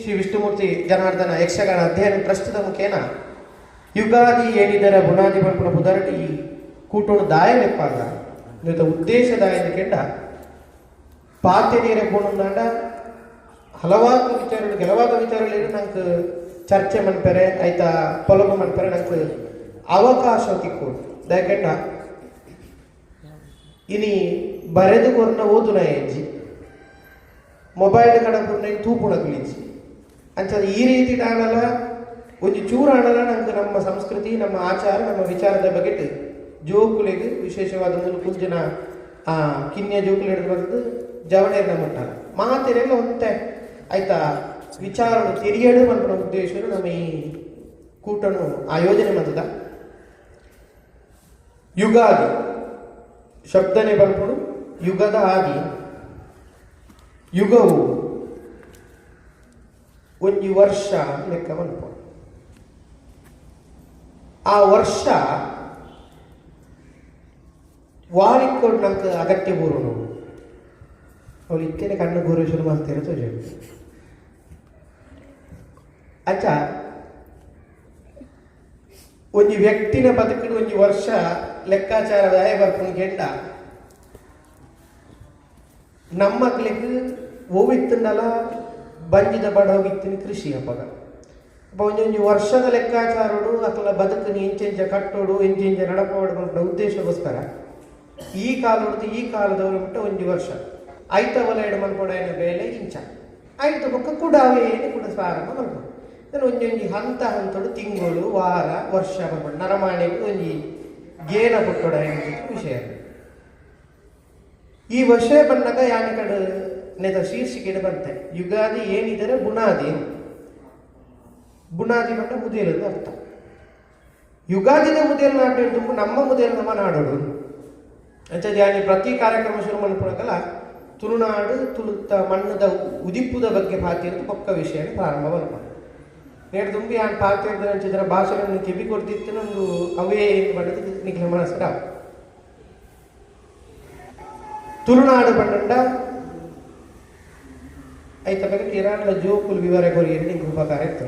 ಶ್ರೀ ವಿಷ್ಣುಮೂರ್ತಿ ಜನಾರ್ದನ ಯಕ್ಷಗಾನ ಅಧ್ಯಯನ ಟ್ರಸ್ಟ್ದ ಮುಖೇನ ಯುಗಾದಿ ಏನಿದರ ಬುನಾದಿ ಪನ್ಪುನ ಪುದರ್ಡ್ ಈ ಕೂಟೋಡು ದಾಯ ಲೆಪ್ಪಾಗ ಇಂದೆತ ಉದ್ದೇಶ ದಾಯದ ಕೆಂಡ ಪಾತೆರಿಯರೆ ಪೋಣುಂದಾಂಡ ಹಲವಾರು ವಿಚಾರಗಳು ಕೆಲವಾದ ವಿಚಾರಗಳು ನಂಗೆ ಚರ್ಚೆ ಮನ್ಪೆರೆ ಐತ ಪೊಲಬು ಮನ್ಪೆರೆ ನಂಗೆ ಅವಕಾಶ ತಿಕ್ಕೋಡು. ದಯಕೆಂಡ ಇನಿ ಬರೆದು ಕೊರ್ನ ಓದುನ ಹೆಜ್ಜಿ ಮೊಬೈಲ್ ಕಡ ಕೊರ್ನ ತೂಪುಣ ಕುಲಿಜ್ಜಿ ಅಂಚ ಈ ರೀತಿ ಆಣಲ ಒಂಜಿ ಚೂರು ಆಣಲ ನಂಗೆ ನಮ್ಮ ಸಂಸ್ಕೃತಿ ನಮ್ಮ ಆಚಾರ ನಮ್ಮ ವಿಚಾರದ ಬಗ್ಗೆ ಜೋಕುಲಿಗೆ ವಿಶೇಷವಾದ ಮೂಲು ಕುಂಜಿನ ಆ ಕಿನ್ಯ ಜೋಕುಲು ಹಿಡಿದು ಬಂದು ಜವನೇರ್ನ ಮುಟ್ಟಾರ ಮಾತೆರೆಲ್ಲ ಒಂತೆ ಆಯ್ತಾ ವಿಚಾರ ತೆರಿಯಡು ಮನ್ಪುನ ಉದ್ದೇಶ ನಮ್ಮ ಈ ಕೂಟನು ಆಯೋಜನೆ ಮಂತದ. ಯುಗಾದಿ ಶಬ್ದನೆ ಬರ್ಪುಡು ಯುಗದ ಆದಿ. ಯುಗವು ಒಂಜಿ ವರ್ಷ ಲೆಕ್ಕ ಮನ್ಪುಡು. ಆ ವರ್ಷ ವಾರಿಕ್ಕೊಡು ನಂಗೆ ಅಗತ್ಯ ಬೂರುನು ಅವಳು ಇತ್ತೇನೆ ಕಣ್ಣು ಗೂರು ಶುರು ಮಾಡ್ತೀರ ತೋಜೆ. ಅಚ್ಚ ಒಂಜಿ ವ್ಯಕ್ತಿನ ಬದುಕಿನ ಒಂಜಿ ವರ್ಷ ಲೆಕ್ಕಾಚಾರ ದಾಯ ಬರ್ಪುನು ಕೆಂಡ ನಮ್ಮಕ್ಲಿಗೆ ಓವಿತ್ತನ್ನಲ್ಲ ಬಂಜಿದ ಬಡ ಹೋಗಿತ್ತಿನ ಕೃಷಿ ಅಪ್ಪಗ ಅಪ್ಪ ಒಂಜೊಂಜಿ ವರ್ಷದ ಲೆಕ್ಕಾಚಾರೋಡು ಅಕಲ ಬದುಕನ್ನು ಇಂಚೆಂಚ ಕಟ್ಟೋಡು ಇಂಚೆಂಚ ನಡಪೋಡು ಪನ್ಪುನ ಉದ್ದೇಶಕ್ಕೋಸ್ಕರ ಈ ಕಾಲೊಡ್ದು ಈ ಕಾಲದವರು ಬಿಟ್ಟ ಒಂಜಿ ವರ್ಷ ಐತ ವಲಯಡು ಮನ್ಪೊಡಾಯಿನ ಬೇಲೆ ಇಂಚ ಐತ ಬೊಕ್ಕ ಕೂಡ ಏನು ಕೂಡ ಪ್ರಾರಂಭ ಮನ್ಪೊಡು. ಒಂಜೊಂಜಿ ಹಂತ ಹಂತಡು ತಿಂಗಳು ವಾರ ವರ್ಷ ಮನ್ಪೊಡು ನರಮಾಣಿಗೆ ಒಂಜಿ ಗೇನ ಪುಟ್ಟೊಡಾಯಿನ ವಿಷಯ. ಈ ವರ್ಷ ಬಂದಾಗ ಯಾನ ಕಡೆ ನೆದ ಶೀರ್ಷಿಕೆ ಬಂತೆ ಯುಗಾದಿ ಏನಿದರೆ ಬುನಾದಿ. ಬುನಾದಿ ಬಂಡ ಮುದೇಲದ ಅರ್ಥ. ಯುಗಾದಿದ ಮುದೇಲು ನಾಡು ನಮ್ಮ ಮುದೇಲು ನಮ್ಮ ನಾಡೋಡು ಅಂಚ ಯಾನಿ ಪ್ರತಿ ಕಾರ್ಯಕ್ರಮ ಶುರು ಮನ್ಪುನಕಲ್ಲ ತುಳುನಾಡು ತುಳುತ್ತ ಮಣ್ಣದ ಉದಿಪ್ಪುದ ಬಗ್ಗೆ ಪಾತಿರದ ಪೊಕ್ಕ ವಿಷಯ ಪ್ರಾರಂಭ ಮನ್ಪುಂಡು. ನೇಡು ತುಂಬಿ ಯಾನ್ ಪಾತಿರದ ಅಂಚಿದ್ರ ಭಾಷೆಗಳನ್ನು ಕಿವಿ ಕೊಡ್ತಿತ್ತು ಒಂದು ಅವೇ ಏನು ಬಣ್ಣದ ನಿಖಿಲ ಮನಸ್ಸು. ತುಳುನಾಡು ಬಂಡ ಐತ ಬಗ್ಗೆ ಇರಾನ್ಲ ಜೋಕುಲು ವಿವರ ಕೊರಿಯರಿ ನಿಂಗೆ ಉಪಕಾರ ಇತ್ತು.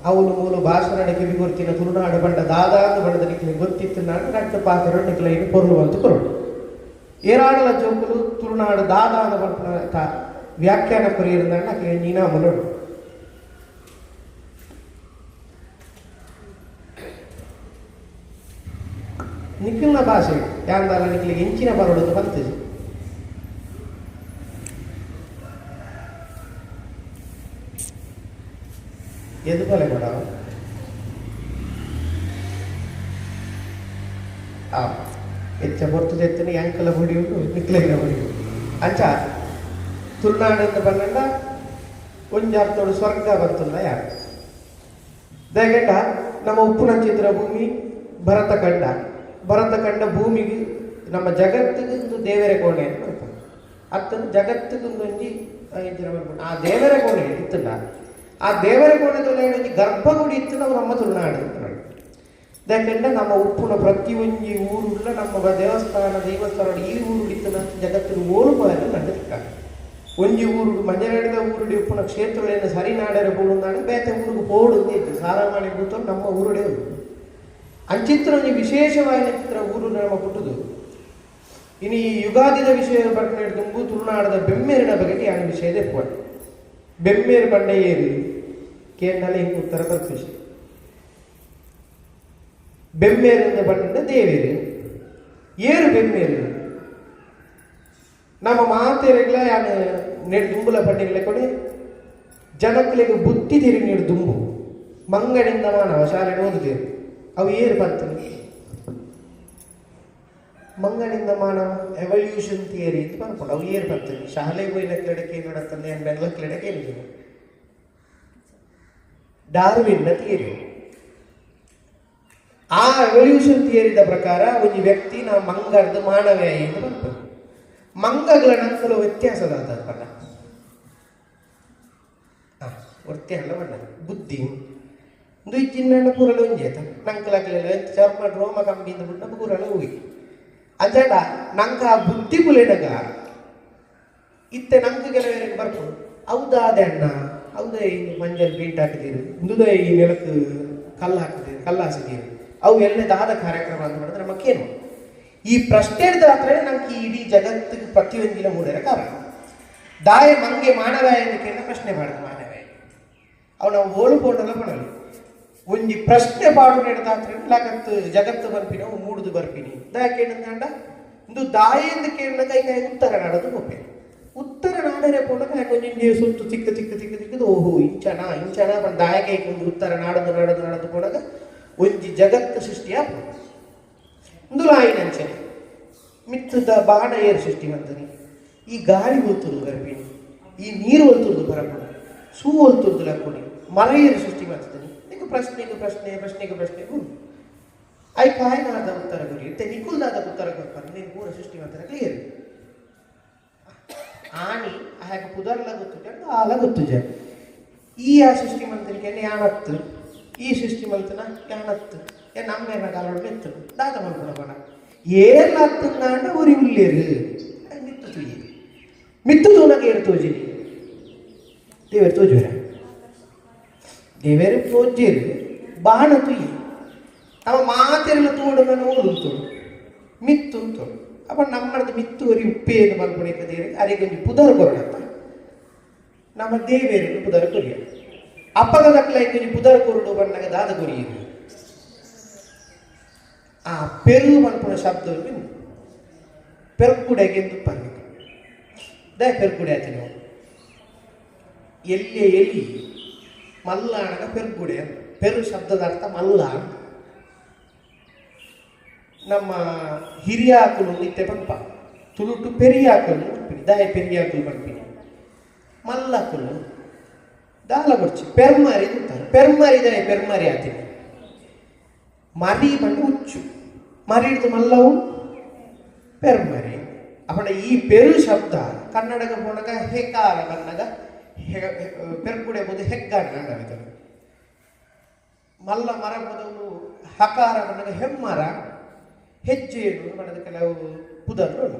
ಅವನು ಮೂಲ ಭಾಷಣ ಕಿವಿ ಕೊರ್ತಿನ ತುಳುನಾಡು ಬಂಡ ದಾದಾಂದು ಬಣ್ಣದ ನಿಖಿಲ ಗೊತ್ತಿತ್ತು ನಾನು ನಟ್ಟು ಪಾತ್ರ ನಿಖಿಲ ಇನ್ನು ಪೊರ್ಲು ಅಂತ ಕೊರಡು. ಏರಾಡಲ ಜೋಕುಲು ತುಳುನಾಡು ದಾದಾಂದು ಬಣ್ಣ ವ್ಯಾಖ್ಯಾನ ಕೊರಿಯರಿಂದಾಂಡ ನೀನಾ ಮಲೋಡು. ನಿಖಿಲ್ನ ಭಾಷೆ ಯಾಂದಾಲ ನಿಖಿಲಿಗೆ ಇಂಚಿನ ಬರೋಡು ಬರ್ತದೆ. ಎದುಕೊಲೆ ಕೊಡವ ಆ ಹೆಚ್ಚ ಪೊರ್ತು ತೆತ್ತನೆ ಯಾಂಕಲ ಹೊಡಿಯುಂಡು ನಿಕ್ಲೆಗಿನ ಹೊಡಿಯುಂಡು. ಅಂಚ ತುಳುನಾಡಿಂದ ಬಂದಂಡ ಒಂಜಾರ್ತೋಡು ಸ್ವರ್ಗ ಬರ್ತುಂಡ ಯಾರು ದಯಗೆಂಡ ನಮ್ಮ ಉಪ್ಪುನಂಚಿತ್ರ ಭೂಮಿ ಭರತಖಂಡ. ಭರತಖಂಡ ಭೂಮಿಗೆ ನಮ್ಮ ಜಗತ್ತಿಗೆ ಒಂದು ದೇವರ ಕೋಣೆ ಅಂತ ಬರ್ತಾರೆ. ಅತ್ತ ಜಗತ್ತಿಗೆ ಒಂಜಿ ಆ ದೇವರ ಕೋಣೆ ಇತ್ತಲ್ಲ ಆ ದೇವರ ಕೋಣೆದಲ್ಲಿ ಒಂಜಿ ಗರ್ಭಗುಡಿ ಇತ್ತು ನಾವು ನಮ್ಮ ತುಳುನಾಡು ಅಂತ ಯಾಕೆಂದ್ರೆ ನಮ್ಮ ಉಪ್ಪುನ ಪ್ರತಿ ಒಂಜಿ ಊರುಳ್ಳ ನಮ್ಮ ದೇವಸ್ಥಾನ ದೇವಸ್ಥಾನ ಈ ಊರು ಇತ್ತು ಜಗತ್ತಿನ ಓಲು ಕಂಡು ಒಂಜಿ ಊರು ಮಂಜನಾಡಿದ ಊರುಡಿ ಉಪ್ಪುನ ಕ್ಷೇತ್ರಗಳೇನು ಸರಿ ನಾಡರೆ ಬೋಡುಂದಾಂಡ ಬೇತೆ ಊರಿಗೆ ಪೋಡು ಇತ್ತು ಸಾರಾಮಾಣಿ ಭೂತ ನಮ್ಮ ಊರುಡೆ ಅಂಚಿತ್ರ ಒಂಜಿ ವಿಶೇಷವಾದ ಚಿತ್ರ ಊರು ನಮ್ಮ ಪುಟ್ಟುದು. ಇನ್ನು ಈ ಯುಗಾದಿದ ವಿಷಯ ಬರ್ಕೊಂಡು ತುಂಬು ತುಳುನಾಡದ ಬೆಮ್ಮೇರಿನ ಬಗ್ಗೆ ಯಾನ ವಿಷಯದ ಎಪ್ಪುವ ಬೆಮ್ಮೇರು ಪಂಡ ಏರಿ ಕೇಂದ್ರಲ್ಲ ಹಿಂಗೆ ಉತ್ತರ ಬರ್ಪಿಸಿ ಬೆಮ್ಮೇರಿಂದ ಬಂಡ ದೇವೇರು ಏರು ಬೆಮ್ಮೇರು ನಮ್ಮ ಮಾತೆರೆಗ್ಲ ಯಾನು ನೆಡು ದುಂಬುಲ ಪಂಡಿಗೆಲ್ಲ ಕೊಡೆ ಜನಕ್ಕಳಿಗೆ ಬುದ್ಧಿ ತಿರುಗಿ ನೀಡು ದುಂಬು ಮಂಗಡಿಂದ ಮಾನವ ಶಾಲೆ ಓದುತ್ತೇವೆ ಅವು ಏರು ಬರ್ತದೆ ಮಂಗಡಿಂದ ಮಾನವ ಎವಲ್ಯೂಷನ್ ಥಿಯರಿ ಅಂತ ಬರ್ಕೊಂಡು ಅವು ಏರು ಬರ್ತದೆ. ಶಾಲೆಗೆ ಹೋಗಿ ಕ್ಲೆಡಕ್ಕೆ ಏನು ಏನು ಬೆಂಗ್ಳೂರು ಕ್ಲೆಡಕ್ಕೆ ಏನು ಡಾರ್ವಿನ್ನ ಥಿಯರಿ. ಆ ಎವಲ್ಯೂಷನ್ ಥಿಯರಿದ ಪ್ರಕಾರ ಒಂದು ವ್ಯಕ್ತಿ ನಾವು ಮಂಗರ್ದು ಮಾನವೇ ಅಂತ ಬರ್ತದೆ. ಮಂಗಗಳ ನಂಕಲು ವ್ಯತ್ಯಾಸದ ಬಣ್ಣ ಒರ್ತಿ ಅಲ್ಲ ಬಣ್ಣ ಬುದ್ಧಿ ಒಂದು ಚಿನ್ನ ಪೂರಲ ಒಂಜಿ ಆಯ್ತಾ ನಂಕಲಾಕಲೆಲ್ಲ ಚರ್ಮ ರೋಮ ಕಂಬಿಂದ ಬಿಟ್ಟು ಪೂರಲ ಹೋಗಿ ಅಂಚಂಡ ನಂಕ ಆ ಬುದ್ಧಿ ಪುಲೆನಗ ಇತ್ತೆ ನಂಗೆ ಕೆಲವರಿಗೆ ಬರ್ಪುಂಡು ಹೌದಾದೆ ಅಣ್ಣ ಹೌದ ಇಂದುದ ಈ ಮಂಜಲ್ ಪೇಂಟ್ ಹಾಕಿದ್ದೀರಿ, ಇಂದುದ ಈ ನೆಲಕ್ಕೆ ಕಲ್ಲು ಹಾಕಿದ್ದೀರಿ, ಕಲ್ಲು ಹಾಸಿದ್ದೀರಿ, ಅವು ಎಲ್ಲ ದಾದ ಕಾರ್ಯಕ್ರಮ ಅಂತ ಮಾಡಿದ್ರೆ ನಮಗೇನು ಈ ಪ್ರಶ್ನೆ ಹತ್ರ ನಮ್ಗೆ ಈ ಇಡೀ ಜಗತ್ತಿಗೆ ಪ್ರತಿಯೊಂದಿನ ಮೂಡರ ಕಾರಣ. ದಾಯ ಮಂಗೆ ಮಾನವ ಎಂದಕ್ಕೆಲ್ಲ ಪ್ರಶ್ನೆ ಮಾಡಿದ ಮಾನವ ಅವು ನಾವು ಹೋಳುಕೊಂಡಲ್ಲ ಕೊಡಲಿ ಒಂಜಿ ಪ್ರಶ್ನೆ ಪಾಡು ನಡೆದಾತ್ರ ಲಗತ್ತು ಜಗತ್ತು ಬರ್ಪಿನಿ ಅವು ಮೂಡುದು ಬರ್ಪಿನಿ. ದಾಯ ಕೇಳಿದಂಡ ಇಂದು ದಾಯ ಎಂದು ಕೇಳಿದ ಕೈ ಕೈ ಉತ್ತರ ನಾಡೋದು ಗೊಪ್ಪೆ ಉತ್ತರ ನಾಡರೆ ಪೋಣಗ ಒಂಜಿ ಸುತ್ತು ತಿಕ್ಕ ತಿಕ್ಕ ತಿಕ್ಕ ತಿಕ್ಕದು ಓಹೋ ಇಂಚನ ಇಂಚನ ಬಂದು ದಾಯಕ ಒಂದು ಉತ್ತರ ನಾಡದು ನಾಡದು ನಾಡದು ಪೋಣಗ ಒಂಜಿ ಜಗತ್ತು ಸೃಷ್ಟಿಯಾಪು. ಇಂದು ಲಾಯಿನಂಚನೆ ಮಿತ್ತದ ಬಾಣ ಏರು ಸೃಷ್ಟಿ ಬಂದನಿ, ಈ ಗಾಳಿ ಒಲ್ತುರ್ದು ಬರ್ಪಿನಿ, ಈ ನೀರು ಒಲ್ತುರ್ದು ಬರಪುಣಿ, ಸೂ ಒಲ್ತುರ್ದು ಲಕ್ಕುಣಿ, ಮರ ಏರು ಸೃಷ್ಟಿ ಮಾಡ್ತದೆ. ಈಗ ಪ್ರಶ್ನೆಗೆ ಪ್ರಶ್ನೆ ಪ್ರಶ್ನೆಗೆ ಪ್ರಶ್ನೆ I ಕಾಯನಾದ ಉತ್ತರ ಗುರಿ ಇತ್ತೆ ನಿಕುಲ್ದಾದ ಉತ್ತರ ಕೊಡ್ತಾರೆ ನೀನು ಪೂರ ಸೃಷ್ಟಿ ಮಾಡ್ತಾರೆ ಕ್ಲಿಯರ್. ಆಣಿ ಆಗ ಪುದರ್ಲ ಗೊತ್ತು ಜನ ಆಲ ಗೊತ್ತು ಜನ ಈ ಆ ಸೃಷ್ಟಿ ಮಂತನಿಗೆ ಯಾಣತ್ತು ಈ ಸೃಷ್ಟಿ ಮಲ್ತನ ಯಾಣತ್ತು ನಮ್ಮ ಕಾಲೋಡು ಮೆತ್ತು ದಾದ ಮಲ್ಪುಣ ಬಣ ಏರ್ಲಾಗ್ತಂದಾಂಡ ಒರಿ ಉಲ್ಲೇರು ಮಿತ್ತು ತುಯ್ಯಿ ಮಿತ್ತು ತೂನಗ ಏರು ತೋಜಿನಿ ದೇವರು ತೋಜುವರ ದೇವೇರು ತೋಜೇರು ಬಾಣ ತುಯ್ಯಿ ಅವ ಮಾತೆಲ್ಲ ತೋಡು ನಾನು ಓದು ತೋಡು ಮಿತ್ತು ತೋಡು. ಅಪ್ಪ ನಮ್ಮದು ಮಿತ್ತು ಒರಿ ಉಪ್ಪೇನು ಮಲ್ಪುಣ ದೇವರಿಗೆ ಅರೆಗೆ ಒಂಜಿ ಪುದರ್ ಕೊರಡತ್ತ ನಮ್ಮ ದೇವೇರನ್ನು ಪುದರ್ ಕೊರಿಯ ಅಪ್ಪಗ ದಕ್ಕಲ ಒಂಜಿ ಪುದರ್ ಕೊರಡು ಬಣ್ಣಗ ದಾದ ಕೊರಿಯರು ಆ ಪೆರು ಮಲ್ಪುಣ ಶಬ್ದ ಪೆರ್ಕುಡೆಗೆ ಎಂದು ಪರ್ಬೇಕು ದಯ ಪೆರ್ಕುಡೆ ಆಯ್ತು ನೀವು ಎಲ್ಲಿ ಎಲ್ಲಿ ಮಲ್ಲ ಅಣಗ ಪೆರ್ಗುಡೆ ಅಂತ ಪೆರು ಶಬ್ದದ ಅರ್ಥ ಮಲ್ಲ. ನಮ್ಮ ಹಿರಿಯಾಕುಲು ಇತ್ತೆ ಪಂಪ ತುಳುಟು ಪೆರಿಯಾಕುಲು ಪನ್ಪಿನಿ ದಾಯ ಪೆರಿಯಾಕುಲು ಪನ್ಪಿನಿ ಮಲ್ಲಕುಲು ದಾಲ ಕೊಡ್ಚಿ ಪೆರ್ಮರಿ ಅಂತಾರೆ ಪೆರ್ಮರಿ ದಾಯ ಪೆರ್ಮರಿ ಆತೀನಿ ಮರಿ ಬಣ್ಣ ಹುಚ್ಚು ಮರಿ ಹಿಡಿದು ಮಲ್ಲವು ಪೆರ್ಮರಿ. ಅಪ್ಪಣ ಈ ಪೆರು ಶಬ್ದ ಕನ್ನಡಗ ಪೋಣಗ ಹೆಕಾರ ಬನ್ನಗ ಪೆರ್ಕುಡೆ ಬೋದು ಹೆಗ್ಗಾಣ ಮಲ್ಲ ಮರ ಬದಲು ಹಕಾರ ಬನ್ನಗ ಹೆಮ್ಮರ ಹೆಜ್ಜೆಯನ್ನು ಬಣ್ಣದ ಕೆಲವು ಪುದರ್ಗಳು.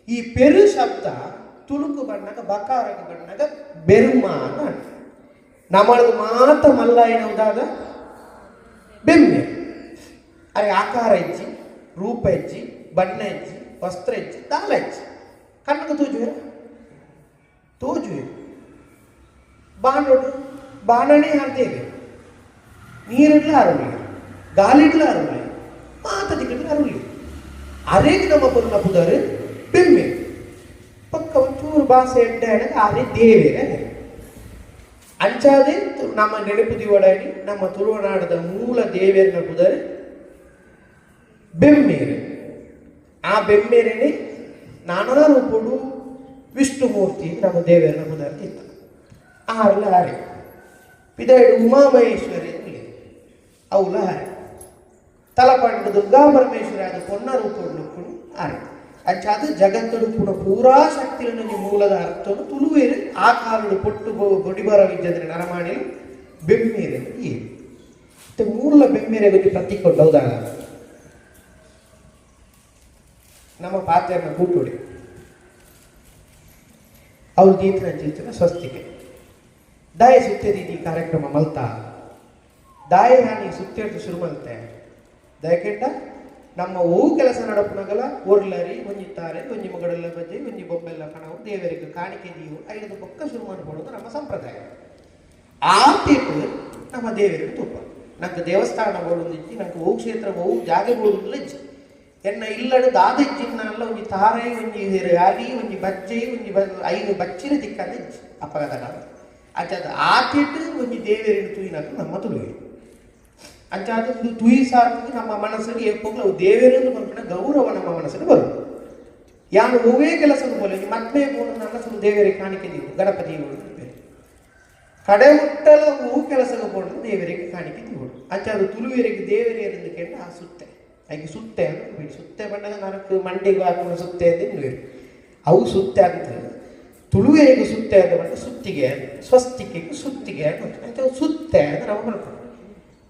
ಈ ಪೆರು ಶಬ್ದ ತುಳುಕು ಬಣ್ಣಗ ಬಕಾರಗ ಬಣ್ಣಗ ಬೆರುಮ ಅಂತ ನಮ್ಮದು ಮಾತ ಮಲ್ಲ ಏನೌದಾಗ ಬೆಮ್ಮೆ ಅರೆ ಆಕಾರ ಹೆಜ್ಜಿ ರೂಪ ಹೆಜ್ಜಿ ಬಣ್ಣ ಹೆಜ್ಜಿ ವಸ್ತ್ರ ಹೆಜ್ಜಿ ದಾಲ ಹೆಜ್ಜಿ ಕಣ್ಣಗ ತೋಜುವೆ ತೋಜುವೆ ಬಾಣೋಡು ಬಾಣನೇ ಹಾರ್ತೇವೆ ನೀರಿಡ್ಲ ಅರುಳಿ ಗಾಲಿಡ್ಲ ಅರುಳಿ ಮಾತ ದಿಕ್ಕಡ್ಲ ಅರುಳಿ ಅರೇಗೆ ನಮ್ಮ ಪೊನ್ನ ಪುದರು ಬೆಮ್ಮೆ ಪಕ್ಕ ಒಂಚೂರು ಭಾಷೆ ಎಡ್ಡೆ ಅರೆ ದೇವೇರೆ ಅಂಚಾದೆ ನಮ್ಮ ನೆನಪು ದಿವಡಾಡಿ ನಮ್ಮ ತುಳುನಾಡದ ಮೂಲ ದೇವೇರನ ಪುದರು ಬೆಮ್ಮೇರೆ. ಆ ಬೆಮ್ಮೇರನೆ ನಾನಾ ರೂಪಡು ವಿಷ್ಣುಮೂರ್ತಿ ನಮ್ಮ ದೇವೇರನ ಪುದರ್ ಇತ್ತು ಆರ್ಲ ಆರೆ ಪಿದಾಯ್ಡು ಉಮಾಮಹೇಶ್ವರಿ ಅವುಲ ಆರೆ ತಲಪಂಡು ದುರ್ಗಾ ಪರಮೇಶ್ವರಿ ಅದು ಪೊನ್ನ ರೂಪಡು ಆರೆ ಅಂಚಾದ ಜಗತ್ತಡು ಕೂಡ ಪೂರಾ ಶಕ್ತಿಯನ್ನು ಮೂಲದ ಅರ್ಥವನ್ನು ತುಳುವೇರು ಆ ಕಾಲಡು ಪೊಟ್ಟು ಬೊಡಿಬರ ವಿದ್ಯೆ ನರಮಾಣಿಲು ಬೆಮ್ಮೇರೆ ಈ ಮೂಲ ಬೆಮ್ಮೇರೆ ಬಗ್ಗೆ ಪ್ರತೀಕ ಹೌದಾ ನಮ್ಮ ಪಾತ್ರೆಯನ್ನು ಕೂಟೋಡಿ ಅವ್ರು ದೀತ್ರ ಚೀತ್ರ ಸ್ವಸ್ತಿಕೆ ದಾಯ ಸುತ್ತೇದಿ ಕಾರ್ಯಕ್ರಮ ಮಲ್ತಾ ದಾಯ ಹಾನಿ ಸುತ್ತೇಡ್ದು ಶುರು ಮಲ್ತೆ ದಯಕೆಟ್ಟ ನಮ್ಮ ಹೂ ಕೆಲಸ ನಡಪುನಗಲ ಒರ್ಲರಿ ಒಂಜಿ ತಾರೆ ಒಂಜಿ ಮಗಡೆಲ್ಲ ಬಜ್ಜೆ ಒಂಜಿ ಬೊಂಬೆಲ್ಲ ಕಣವು ದೇವರಿಗೆ ಕಾಣಿಕೆ ದೀವು ಐದು ಬೊಕ್ಕ ಶುರು ಮಾಡಿಕೊಳ್ಳೋದು ನಮ್ಮ ಸಂಪ್ರದಾಯ. ಆ ತೀರ್ಪು ನಮ್ಮ ದೇವರಿಗೆ ತುಪ್ಪ ನಂಗೆ ದೇವಸ್ಥಾನ ಬೋಡೊಂದಿಜ್ಜಿ ನಂಗೆ ಹೂ ಕ್ಷೇತ್ರ ಹೂ ಜಾಗೆ ಬೋಡುಂದಿಲ್ಲ ಇಜ್ಜಿ ಎನ್ನ ಇಲ್ಲಡು ದಾದ ಇಜ್ಜಿನ್ನಲ್ಲ ಒಂಜಿ ತಾರೆ ಒಂಜಿ ಅರಿ ಒಂಜಿ ಬಜ್ಜೆ ಒಂಜಿ ಐದು ಬಚ್ಚಿನ ದಿಕ್ಕಂದ ಇಜ್ಜಿ ಅಪ್ಪಗದ ಅಂಚಾದ ಆ ತೀಟು ಒಂಜಿ ದೇವರಿಗೆ ತೂಯಿನಾಕ ನಮ್ಮ ತುಳುವೆ ಅಂಚಾದ ಇದು ತುಯಿ ಸಾಕು ನಮ್ಮ ಮನಸ್ಸಲ್ಲಿ ಏಪೋಗ್ಲ ಅವು ದೇವರನ್ನು ಬಂದ ಗೌರವ ನಮ್ಮ ಮನಸ್ಸಲ್ಲಿ ಬರುದು. ಯಾನು ಹೂವೇ ಕೆಲಸದ ಬೋಲೆ ಮದ್ಮೆ ಬೋಲು ನನ್ನ ಸುರು ದೇವರಿಗೆ ಕಾಣಿಕೆ ನೀವು ಗಣಪತಿ ಕಡೆ ಮುಟ್ಟಲ ಹೂ ಕೆಲಸದ ಬೋಡು ದೇವರಿಗೆ ಕಾಣಿಕೆ ನೀವು ಅಂಚಾದ ತುಳುವೆರಿಗೆ ದೇವರಿಗೆ ಕೇಂದ್ರ ಆ ಸುತ್ತೆ ಐಕೆ ಸುತ್ತೆ ಅಂತ ಸುತ್ತೆ ಬಣ್ಣದ ನನಗೆ ಮಂಡಿಗೆ ಹಾಕೊಂಡು ಸುತ್ತೆ ಅಂತ ನೀವು ಅವು ಸುತ್ತೆ ಅಂತ ತುಳುವೆರಿಗೆ ಸುತ್ತೆ ಅಂತ ಬಂದ ಸುತ್ತಿಗೆ ಸ್ವಸ್ತಿಕೆಗೆ ಸುತ್ತಿಗೆ ಅಂತ ಸುತ್ತೆ ಅಂತ ನಾವು ಬರ್ಕೊಂಡು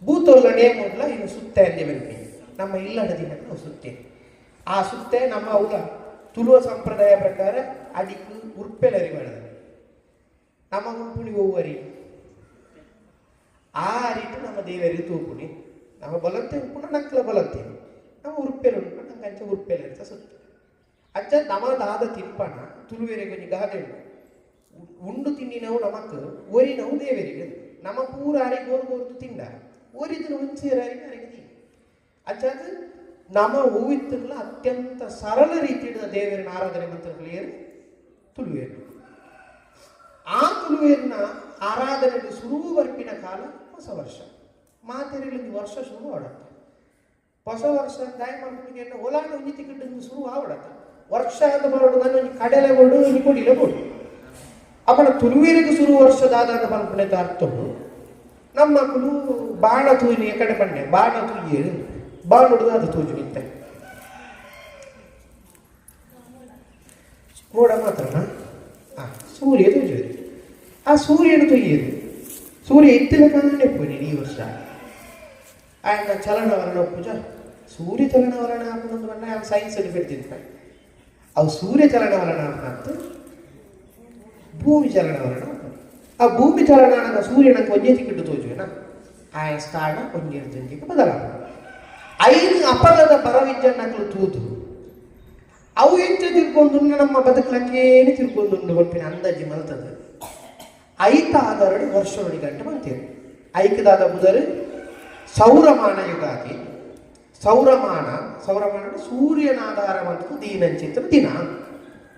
ಭೂತೋಲ್ಲ ನೇಮಲ್ಲ ಇನ್ನು ಸುತ್ತೆ ಅಂದೇ ಬರ್ತೀವಿ ನಮ್ಮ ಇಲ್ಲದ ದಿನ ನಾವು ಸುತ್ತೆ ಆ ಸುತ್ತೆ ನಮ್ಮ ಅವಳ ತುಳುವ ಸಂಪ್ರದಾಯ ಪ್ರಕಾರ ಅಡಿಕು ಉರ್ಪೆಲರಿ ಮಾಡಿದ ನಮ್ಮ ಗುಂಪುಣಿ ಒವ್ವರಿ ಆ ರೀತಿ ನಮ್ಮ ದೇವರಿಗೆ ತೂಪುನಿ ನಮ್ಮ ಬಲಂತೆ ಉಪ್ಪುನ ನಕ್ಕಲ ಬಲಂತೆ ನಮ್ಮ ಉರುಪೆಲು ಉಂಟು ನಂಗೆ ಅಂಚೆ ಉರುಪೆಲೆ ಅಂತ ಸುತ್ತ ಅಂಚ ನಮ್ಮ ದಾದ ತಿನ್ಪಣ ತುಳುವೆರೆಗೆ ಒಂಜಿ ಗಾದೆ ಉಂಟು ಉಂಡು ತಿನ್ನಿನವು ನಮಕ್ ಒರಿನವು ದೇವರಿಗೆ ನಮ್ಮ ಪೂರ ಅರೆ ಗೋರು ಗೋರ್ದು ತಿಂಡ ಒರಿದಿನ ಒಂಚೇರ ಅರಿಗೆ ತಿಂಡಿ ಅಂಚಾದ ನಮ್ಮ ಹೂವಿತ್ತುಗಳ ಅತ್ಯಂತ ಸರಳ ರೀತಿಯ ದೇವರನ್ನ ಆರಾಧನೆ ಮಂತ್ರಗಳು ತುಳುವೇರು ಆ ತುಳುವೇರಿನ ಆರಾಧನೆ ಶುರು ಬರ್ಪಿನ ಕಾಲ ಹೊಸ ವರ್ಷ ಮಾತೆರಲ್ಲಿ ವರ್ಷ ಶುರು ಆಡತ್ತ ಹೊಸ ವರ್ಷ ದಾಯ ಮಾಡ್ಲಿಕ್ಕೆ ಹೊಲಾಂಡ ಒಂಜಿ ತಿಕ್ಕಟ್ಟು ಶುರು ಆವಡತ್ತ ವರ್ಷ ಅಂತ ಬರೋಡು ನಾನು ಒಂಜಿ ಕಡಲೆ ಬೋಡು ಒಂಜಿ ಕೊಡಿಲೆ ಬೋಡು ಅಪ್ಪನ ತುಳುವೇರಿಗೆ ಶುರು ವರ್ಷದಾದ ಅಂತ ಪನ್ಪುನೆ ಅರ್ಥವು ನಮ್ಮ ಮಕ್ಕಳು ಬಾಣ ತೂಯಿನ ಕಡೆ ಪಣ್ಣೆ ಬಾಣ ತೂಯಿರು ಬಾಣ ಹೊಡೆದು ಅದು ತೂಜು ನಿಂತೆ ಮೋಡ ಮಾತ್ರನಾ ಸೂರ್ಯ ತೂಜುವುದು ಆ ಸೂರ್ಯನ ತೊಯ್ಯದು ಸೂರ್ಯ ಇತ್ತಿನ ಕಾರಣ ಪೋನಿ ಈ ವರ್ಷ ಆಯ್ನ ಚಲನವಲನ ಪೂಜಾ ಸೂರ್ಯ ಚಲನವಲನ ಹಾಕೊಂಡು ಬಣ್ಣ ಸೈನ್ಸ್ ಅಲ್ಲಿ ಬಿಡ್ತಿದ್ದೆ ಅವು ಸೂರ್ಯ ಚಲನವಲನ ಅಂತ ಭೂಮಿ ಚಲನವಲನ ಆ ಭೂಮಿ ಚಲನ ಸೂರ್ಯನ ಒಂಜೇ ತಿಕ್ಕಿಟ್ಟು ತೋಜುವೆನ ಆಯ ಸ್ಥಾನ ಒಂಜೇಂಜಿಗೆ ಬದಲಾಗ ಐದು ಅಪಗದ ಪರವಿಜ್ಜನಕಲು ತೂದು ಅವು ಎಂಚ ತಿರ್ಕೊಂಡು ನಮ್ಮ ಬದುಕಲಕ್ಕೇನು ತಿರ್ಕೊಂಡು ಪನ್ಪಿನ ಅಂದಾಜಿ ಮಲ್ತದೆ ಐತ ಆಧಾರಡು ವರ್ಷ ಗಂಟೆ ಬಂತೀರಿ ಐಕದಾದ ಬುಧರು ಸೌರಮಾನ ಯುಗಾದಿ ಸೌರಮಾನ ಸೌರಮಾನ ಸೂರ್ಯನ ಆಧಾರ ಮತ್ತು ದೀನಂಚಿತ್ರ ದಿನ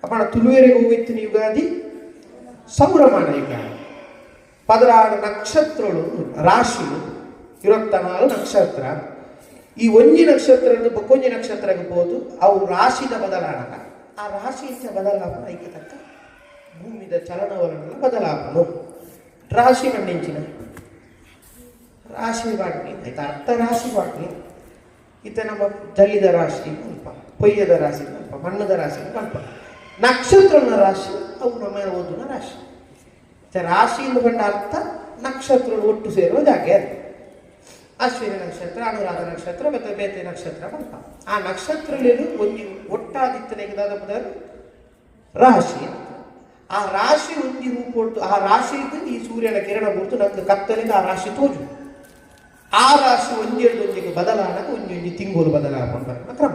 ಅಪ್ಪಣ ತುಳುವೆರೆಗೆ ಹೋಗಿತ್ತಿನ ಯುಗಾದಿ ಸೌರಮಾನ ಯುಗಾದಿ 16 ನಕ್ಷತ್ರಗಳು ರಾಶಿಗಳು 24 ನಕ್ಷತ್ರ ಈ ಒಂಜಿ ನಕ್ಷತ್ರ ಬೊಕ್ಕೊಂಜಿ ನಕ್ಷತ್ರಕ್ಕೆ ಹೋದು ಅವು ರಾಶಿದ ಬದಲಾಣಕ ಆ ರಾಶಿ ಬದಲಾವಣೆ ಐಕ ತಕ್ಕ ಭೂಮಿದ ಚಲನವಲನ ಬದಲಾವಣೆ ರಾಶಿ ಮಣ್ಣಿಂಚಿನ ರಾಶಿ ಬಾಟ್ನಿ ಆಯ್ತಾ ಅರ್ಥ ರಾಶಿ ಬಾಟ್ನಿ ಈತ ನಮ್ಮ ಜಲ್ಲಿದ ರಾಶಿ ಅಲ್ಪ ಪೊಯ್ಯದ ರಾಶಿ ಅಲ್ಪ ಮಣ್ಣದ ರಾಶಿ ಅಲ್ಪ ನಕ್ಷತ್ರನ ರಾಶಿ ಅವು ನಮ್ಮ ಓದುನ ರಾಶಿ ರಾಶಿ ಎಂದು ಕಂಡ ಅರ್ಥ ನಕ್ಷತ್ರಗಳು ಒಟ್ಟು ಸೇರುವ ಜಾಗೆ ಅದು ಅಶ್ವಿನಿ ನಕ್ಷತ್ರ ಅನುರಾಧ ನಕ್ಷತ್ರ ಮತ್ತು ಬೇತೆ ನಕ್ಷತ್ರ ಅಲ್ಪ ಆ ನಕ್ಷತ್ರಗಳು ಒಂದು ಒಟ್ಟಾದಿತ್ತನೆಗೆ ರಾಶಿ ಆ ರಾಶಿ ಒಂಜಿ ರೂಪೊಡ್ದು ಆ ರಾಶಿಗೆ ಈ ಸೂರ್ಯನ ಕಿರಣ ಬುಡ್ದು ನಂಗೆ ಕತ್ತಲಿಗೆ ಆ ರಾಶಿ ತೋಜು ಆ ರಾಶಿ ಒಂಜೆರಡು ಒಂಜಿಗೆ ಬದಲಾಣಕ ಒಂಜಿ ಒಂಜಿ ತಿಂಗಳು ಬದಲಾವಣೆ ಬರ್ಪುನ ಕ್ರಮ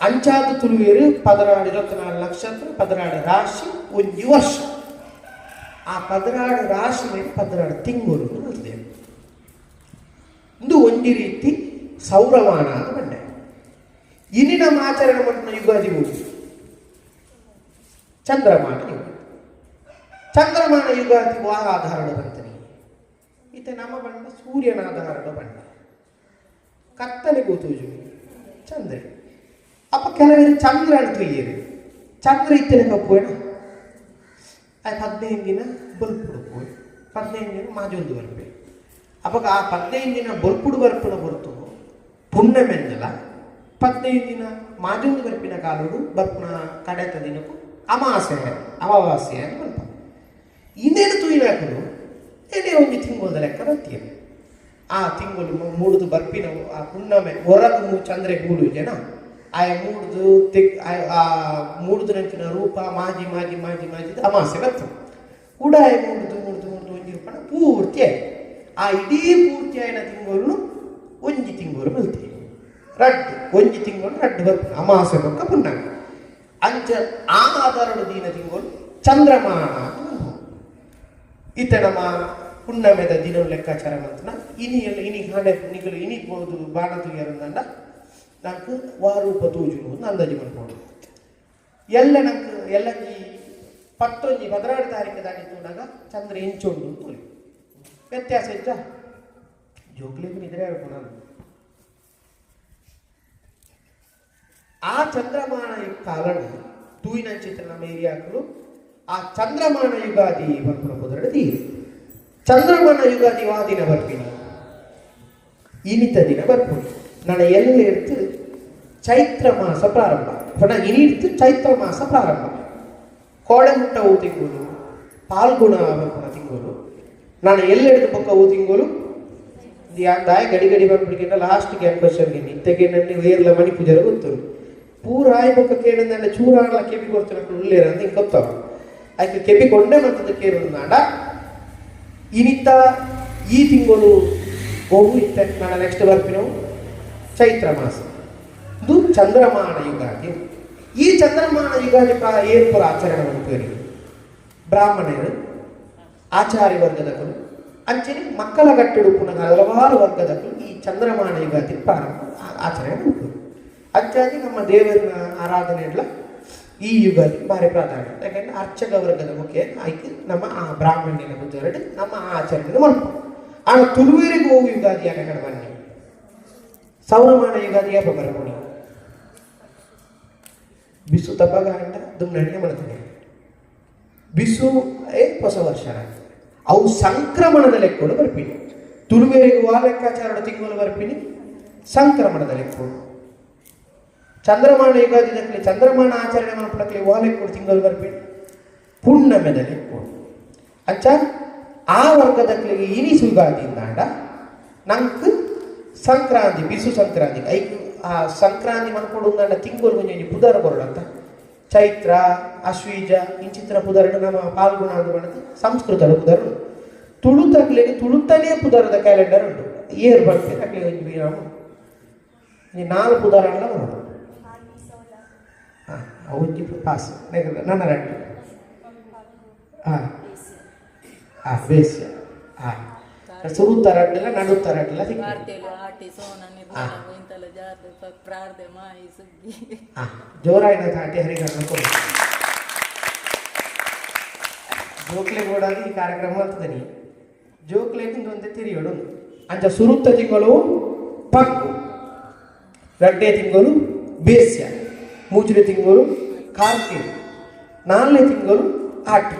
ಅಂಚಾದ ತುಳುವೇರು 16 24 ನಕ್ಷತ್ರ 16 ರಾಶಿ ಒಂಜಿ ವರ್ಷ ಆ 16 ರಾಶಿ ಮೇಲೆ 16 ತಿಂಗಳು ಬರ್ತೇವೆ ಇಂದು ಒಂಜಿ ರೀತಿ ಸೌರಮಾನ ಅಂತ ಬಂಡೆ ಇನಿ ನಮ್ಮ ಆಚರಣೆ ಮಟ್ಟಿನ ಯುಗಾದಿ ಹೋಗಿ ಚಂದ್ರಮಾನ ಯುಗಾದಿ ಚಂದ್ರಮಾನ ಯುಗಾದಿ ವಾ ಆಧಾರದ ಬರ್ತಾನೆ ಈತ ನಮ್ಮ ಬಣ್ಣ ಸೂರ್ಯನ ಆಧಾರದ ಬಣ್ಣ ಕತ್ತಲೆ ಗೊತ್ತುಜು ಚಂದ್ರ ಅಪ್ಪ ಕೆಲವರು ಚಂದ್ರ ಅಂತ ಚಂದ್ರ ಇತ್ತಲೆ ಕಪ್ಪುವೇಣ ಅದು 15 ದಿನ ಬಲ್ಪುಡು ಪೋಯ್ 15 ದಿನ ಮಾಜೊಂದು ಬರ್ಪೆ ಅಪ್ಪ ಆ 15 ದಿನ ಬಲ್ಪುಡು ಬರ್ಪುಣ ಹೊರತು ಪುಣ್ಯಮೆಂದಲ 15 ದಿನ ಮಾಜೊಂದು ಬರ್ಪಿನ ಕಾಲುಡು ಬರ್ಪುಣ ಕಡೆತ ದಿನಕ್ಕೂ ಅಮಾವಾಸ್ಯೆ ಅಮಾವಾಸ್ಯೆ ಅಂತ ಬರ್ಪ ಇನ್ನೇನು ತೂಯಿನಾಕಲು ಏನೇ ಒಂದು ತಿಂಗಳ ಲೆಕ್ಕ ಬರ್ತೀವಿ ಆ ತಿಂಗಳು ಮೂಡುದು ಬರ್ಪಿನ ಆ ಪುಣ್ಣಮೆ ಹೊರಗೆ ಚಂದ್ರೆ ಮೂಡು ಜನ ಆಯ ಮೂಡುದು ತೆಗ್ ಆ ಮೂಡುದು ನಂಚಿನ ರೂಪ ಮಾಜಿ ಮಾಜಿ ಮಾಜಿ ಮಾಜಿದ ಅಮಾವಾಸ್ಯೆ ಬರ್ತದೆ ಕೂಡ ಆಯ ಮೂಡುದು ಮೂಡುದು ಮೂಡುದು ಒಂಜಿ ರೂಪಣ ಪೂರ್ತಿ ಆಯ್ತು ಆ ಇಡೀ ಪೂರ್ತಿ ಆಯ್ನ ತಿಂಗಳು ಒಂಜಿ ತಿಂಗಳು ಬಲ್ತೀವಿ ರಡ್ಡು ಒಂಜಿ ತಿಂಗಳು ರಡ್ಡು ಬರ್ಪುಣ ಅಮಾವಾಸ್ಯೆ ಬೊಕ್ಕ ಪುಣ್ಣಮೆ ಅಂಚ ಆ ಆಧಾರಡು ದಿನ ತಿಂಗಳು ಚಂದ್ರಮಾನ ಈತ ನಮ್ಮ ಪುಣ್ಣಮೆದ ದಿನ ಲೆಕ್ಕಾಚಾರ ಮಂತನ ಇನಿ ಎಲ್ಲ ಇನಿ ಹಾಂಡೆ ನಿಗಲು ಇನಿ ಬೋದು ಬಾಣ ತುಗಿಯರಂದಂಡ ನಂಗೆ ವಾರೂಪ ತೂಜುನು ಅಂದಾಜು ಮಾಡ್ಕೊಂಡು ಎಲ್ಲ ನಂಗೆ ಎಲ್ಲ ಈ 11 12 ತಾರೀಕು ದಾಟಿತ್ತುನಾಗ ಚಂದ್ರ ಇಂಚುಂಡು ತೋಲಿ ವ್ಯತ್ಯಾಸ ಇಚ್ಚ ಜೋಗ್ಲಿಗೂ ನಿದ್ರೆ ಹೇಳ್ಕೊಂಡು ಆ ಚಂದ್ರಮಾನ ಕಾಲಣ ತೂಯಿನಂಚಿತ್ರ ನಮ್ಮ ಏರಿಯಾಕಲು ಆ ಚಂದ್ರಮಾನ ಯುಗಾದಿ ಬರ್ಪುಣ ಕುದುರೆ ತೀರು ಚಂದ್ರಮಾನ ಯುಗಾದಿ ವಾ ದಿನ ಬರ್ಪಿನಿ ಇನಿತ ದಿನ ಬರ್ಪುಣಿ ನಾನು ಎಲ್ಲ ಇಡ್ತು ಚೈತ್ರ ಮಾಸ ಪ್ರಾರಂಭ ಪಣ ಇನಿ ಇಡ್ತು ಚೈತ್ರ ಮಾಸ ಪ್ರಾರಂಭ ಕೋಡೆ ಮುಟ್ಟ ತಿಂಗಳು ಪಾಲ್ಗುಣ ಬರ್ಪುಣ ತಿಂಗಳು ನಾನು ಎಲ್ಲ ಹಿಡಿದು ಪಕ್ಕ ಹೂ ತಿಂಗಳು ದಾಯ ಗಡಿ ಗಡಿ ಬಂದ್ಬಿಡಿಗೆ ಲಾಸ್ಟ್ ಗ್ಯಾಪ್ ಕ್ವಶನ್ಗೆ ನಿತ್ಯಗೆ ನನ್ನ ವೇರ್ಲ ಮಣಿ ಪೂಜಾರ ಗೊತ್ತರು ಪೂರ ಆಯ್ ಪಕ್ಕ ಕೇಳಿದ ಚೂರಾಗಲ ಕೆಬಿ ಕೊಡ್ತಾರೆ ಉಳ್ಳೇರ ಅಂತ ಹಿಂಗೆ ಗೊತ್ತಾವ ಆಯ್ಕೆ ಕೆಬಿ ಕೊಂಡೆ ಮತ್ತದ ಕೇಳುನಾಡ ಇನಿತ ಈ ತಿಂಗಳು ಹೋಗು ಇತ್ತೆ ನನ್ನ ನೆಕ್ಸ್ಟ್ ಬರ್ಪಿನವು ಚೈತ್ರ ಮಾಸ ಇದು ಚಂದ್ರಮಾನ ಯುಗಾದಿ. ಈ ಚಂದ್ರಮಾನ ಯುಗಾದಿ ಏರ್ಪುರ ಆಚರಣೆ ಮನ್ಪುವೆರ್ ಬ್ರಾಹ್ಮಣರು ಆಚಾರ್ಯ ವರ್ಗದಕುಲು ಅಂಚನೆ ಮಕ್ಕಳ ಗಟ್ಟೆಡು ಪುನಃ ಹಲವಾರು ವರ್ಗದಕುಲು ಈ ಚಂದ್ರಮಾನ ಯುಗಾದಿ ಪ್ರಾರಂಭ ಆಚರಣೆ ಮನ್ಪುವೆರ್. ಅಂಚಾದಿ ನಮ್ಮ ದೇವರನ ಆರಾಧನೆ ಎಲ್ಲ ಈ ಯುಗಾದಿ ಭಾರಿ ಪ್ರಾಧಾನ್ಯ. ಯಾಕಂದ್ರೆ ಅರ್ಚಕ ವರ್ಗದ ಮುಖ್ಯ ಆಯ್ಕೆ ನಮ್ಮ ಆ ಬ್ರಾಹ್ಮಣ್ಯನ ಬುದ್ಧರಡು ನಮ್ಮ ಆಚರಣೆ ಮನ್ಪು. ಆನ ತುಳುವೆರಿಗೆ ಹೋಗು ಯುಗಾದಿ ಯಾಕಡೆ ಬನ್ನಿ ಸೌರಮಾನ ಯುಗಾದಿ ಯಾಪ ಬರಪುಣಿ ಬಿಸು ತಪ್ಪಾಗ ಅಂಡ ದುಮ್ನಣಿಗೆ ಮಾಡ್ತಾನೆ ಬಿಸು ಏ ಹೊಸ ವರ್ಷ ಅವು ಸಂಕ್ರಮಣದ ಲೆಕ್ಕೋಡು ಬರ್ಪಿನಿ. ತುಳುವೆರಿಗೆ ವಾ ಲೆಕ್ಕಾಚಾರದ ತಿಂಗಳು ಬರ್ಪಿನಿ ಸಂಕ್ರಮಣದ ಲೆಕ್ಕೋಡು. ಚಂದ್ರಮಾನ ಯುಗಾದಿ ದಕ್ಕಲಿ ಚಂದ್ರಮಾನ ಆಚರಣೆ ಮನ್ಪುನಕ್ಲೆ ವಾ ಲೆಕ್ಕೋಡು ತಿಂಗಳು ಬರ್ಪಿನಿ ಪುಣ್ಣಮೆದ ಲೆಕ್ಕೋಡು. ಅಂಚ ಆ ವರ್ಗದಕ್ಲಿಗೆ ಇನಿಸು ಯುಗಾದಿ ಇಂದಾಂಡ ನಂಕ್ ಸಂಕ್ರಾಂತಿ ಬಿಸು ಸಂಕ್ರಾಂತಿ ಐಕ್ ಆ ಸಂಕ್ರಾಂತಿ ಮನ್ಪೊಡು ಅಂದಾಂಡ ತಿಂಗಳು ಒಂಜಿ ಪುದರ್ ಕೊರಡಂತ ಚೈತ್ರ ಅಶ್ವೀಜ ಇಂಚಿತ್ರ ಪುದರ್ಡು ನಮ್ಮ ಪಾಲ್ಗುಣ ಅಂದ್ ಪಂಡದು ಸಂಸ್ಕೃತದ ಪುದರ್ ಉಂಡು. ತುಳುತಕ್ಲೆಗ್ ತುಳುತನೇ ಪುದರ್ದ ಕ್ಯಾಲೆಂಡರ್ ಉಂಡು. ಏರ್ ಪನ್ಪೆರ್ ಅಕ್ಲೆಗ್ ಒಂಜಿ ವಿರಾಮ ಒಂಜಿ ನಾಲ್ ಪುದರಂಡ ಬರೋಡು. ಅವು ಒಂಜಿ ಪಾಸ್ ನನ್ನ ರಡ್ಡ್ ಹಾಂ ಹಾಂ ಬೇಸ್ಯ ಹಾಂ ಸುರುತ್ತ ರಡ್ಡಿಲ್ಲ ನಡುತ್ತ ರಡ್ಡಿಲ್ಲ ಜೋರಾಯಿನ ತಾಟಿ ಹರಿಗಣ್ಣ ಕೊಡು ಜೋಕ್ಲೆ ಕೂಡ ಈ ಕಾರ್ಯಕ್ರಮ ಅಂತದನಿ ಜೋಕ್ಲೆಗ್ ಒಂದೇ ತಿರಿಯೋಡು. ಅಂಚ ಸುರುತ್ತ ತಿಂಗಳು ಪಕ್ಕು, ರಡ್ಡೆ ತಿಂಗಳು ಬೇಸ್ಯ, ಮೂಜನೇ ತಿಂಗಳು ಕಾರ್ತಿಕ, ನಾಲ್ನೇ ತಿಂಗಳು ಆಟಿ.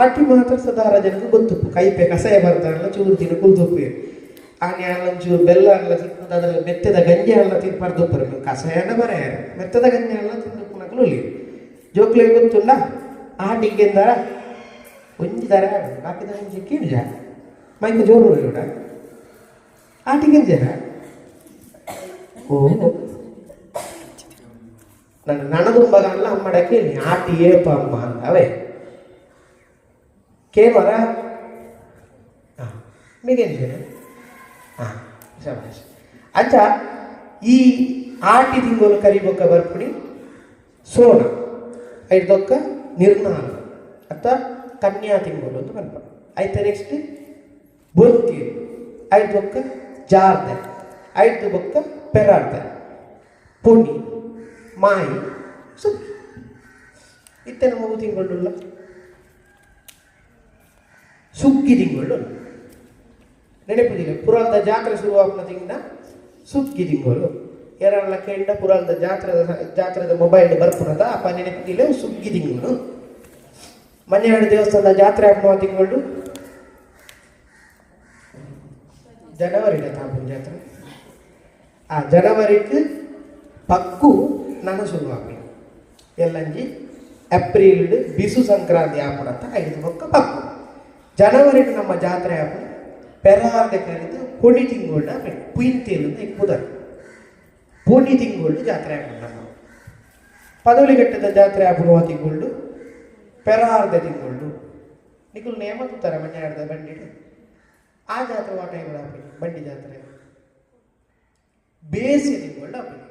ಆಟಿ ಮಾತ್ರ ಸದಾರ ಜನಕ್ಕೆ ಗೊತ್ತುಪ್ಪು ಕೈಪೆ ಕಸಾಯ ಬರ್ತಾರಲ್ಲ ಚೂರು ದಿನ ಕುಲ್ದುಪ್ಪು ಆನೆ ಒಂಚೂರು ಬೆಲ್ಲ ಅಲ್ಲ ತಿಂದು ಅದರಲ್ಲಿ ಮೆತ್ತದ ಗಂಜಿ ಅಲ್ಲ ತಿಂದು ಪರ್ದುಪ್ಪರು ಕಸಾಯನ ಬರೆಯಾರ ಮೆತ್ತದ ಗಂಜಿ ಅಲ್ಲ ತಿಂದುಪ್ಪುನಕಲು ಇಲ್ಲಿ ಜೋಕ್ಲೆ ಗೊತ್ತುಲ್ಲ ಆಟಿಗೆ ಎಂದಾರ ಒಂಜಿ ದರ ಬಾಕಿದ ಒಂಜಿ ಕೇಳಿಜ ಮೈಕ್ ಜೋರು ಕೂಡ ಆಟಿಗೆ ಜರ ಓ ನನ್ನ ನನದುಂಬಗಲ್ಲ ಅಮ್ಮಡ ಕೇಳಿ ಆಟಿ ಏಪ ಅಮ್ಮ ಅಂತ ಅವೇ ಕೇವರ ಹಾಂ ಮೀಗೇನು ಹಾಂ ಶಬಾಷ್. ಅಂಚ ಈ ಆಟಿ ತಿಂಗಳು ಕರಿಬೊಕ್ಕ ಬರ್ಪುಣಿ ಸೋಣ ಐದೊಕ್ಕ ನಿರ್ನಾಲ ಅಥವಾ ಕನ್ಯಾ ತಿಂಗಳು ಅಂತ ಬರ್ಪ. ಐತ ನೆಕ್ಸ್ಟ್ ಬೊಂತೀರು, ಐದೊಕ್ಕ ಜಾರ್ದೆ, ಐದು ಬೊಕ್ಕ ಪೆರಾರ್ದೆ, ಪೊಣಿ ಮಾಯಿ ಸುಗ್ಗಿ. ಇತ್ತೆ ನಮ್ಮ ತಿಂಗಳುಲ್ಲ ಸುಗ್ಗಿ ತಿಂಗಳು ನೆನಪುದಿಲ್ಲ. ಪುರಾಲ್ದ ಜಾತ್ರೆ ಶುರುವಾಗ್ನ ತಿಂಗಳ ಸುಗ್ಗಿ ತಿಂಗಳು ಎರಲ್ಲ ಕೆಂಡ ಪುರಾಲ್ದ ಜಾತ್ರೆದ ಜಾತ್ರೆದ ಮೊಬೈಲ್ ಬರ್ಪುನದ ಅಪ್ಪ ನೆನಪುದಿಲ್ಲ ಸುಗ್ಗಿ ತಿಂಗಳು. ಮನ್ನೆರಡು ದೇವಸ್ಥಾನದ ಜಾತ್ರೆ ಆಗುವ ತಿಂಗಳು ಜನವರಿ ತಾಪುನ ಜಾತ್ರೆ. ಆ ಜನವರಿಗೆ ಪಕ್ಕು ನಾನು ಶುರುವಾಗ್ಲಿ ಎಲ್ಲಂಜಿ ಏಪ್ರಿಲ್ ಬಿಸು ಸಂಕ್ರಾಂತಿ ಆಪುನಂತ ಐದು ಪಕ್ಕ ಪಕ್ಕು ಜನವರಿಗೆ ನಮ್ಮ ಜಾತ್ರೆ ಆಪುನ ಪೆರಾರ್ದೆ ಕರೆದು ಪೊಣಿ ತಿಂಗಳ ಪುಯಿಂತೇಲು ಪುದರ್ ಪೊಣಿ ತಿಂಗಳು ಜಾತ್ರೆ ಆಪುನ. ನಮ್ಮ ಪದವಳಿಘಟ್ಟದ ಜಾತ್ರೆ ಆಪುನುವ ತಿಂಗಳು ಪೆರಾರ್ದೆ ತಿಂಗಳು ನಿಕುಲ್ ನೇಮ ತುತ್ತಾರೆ ಮಂಜಾಡ್ದ ಬಂಡಿಡು ಆ ಜಾತ್ರೆ ಆ ಟೈಮ್ ಆಪುನಿ ಬಂಡಿ ಜಾತ್ರೆ ಬೇಸಿ ತಿಂಗಳು ಆಪುನಿ.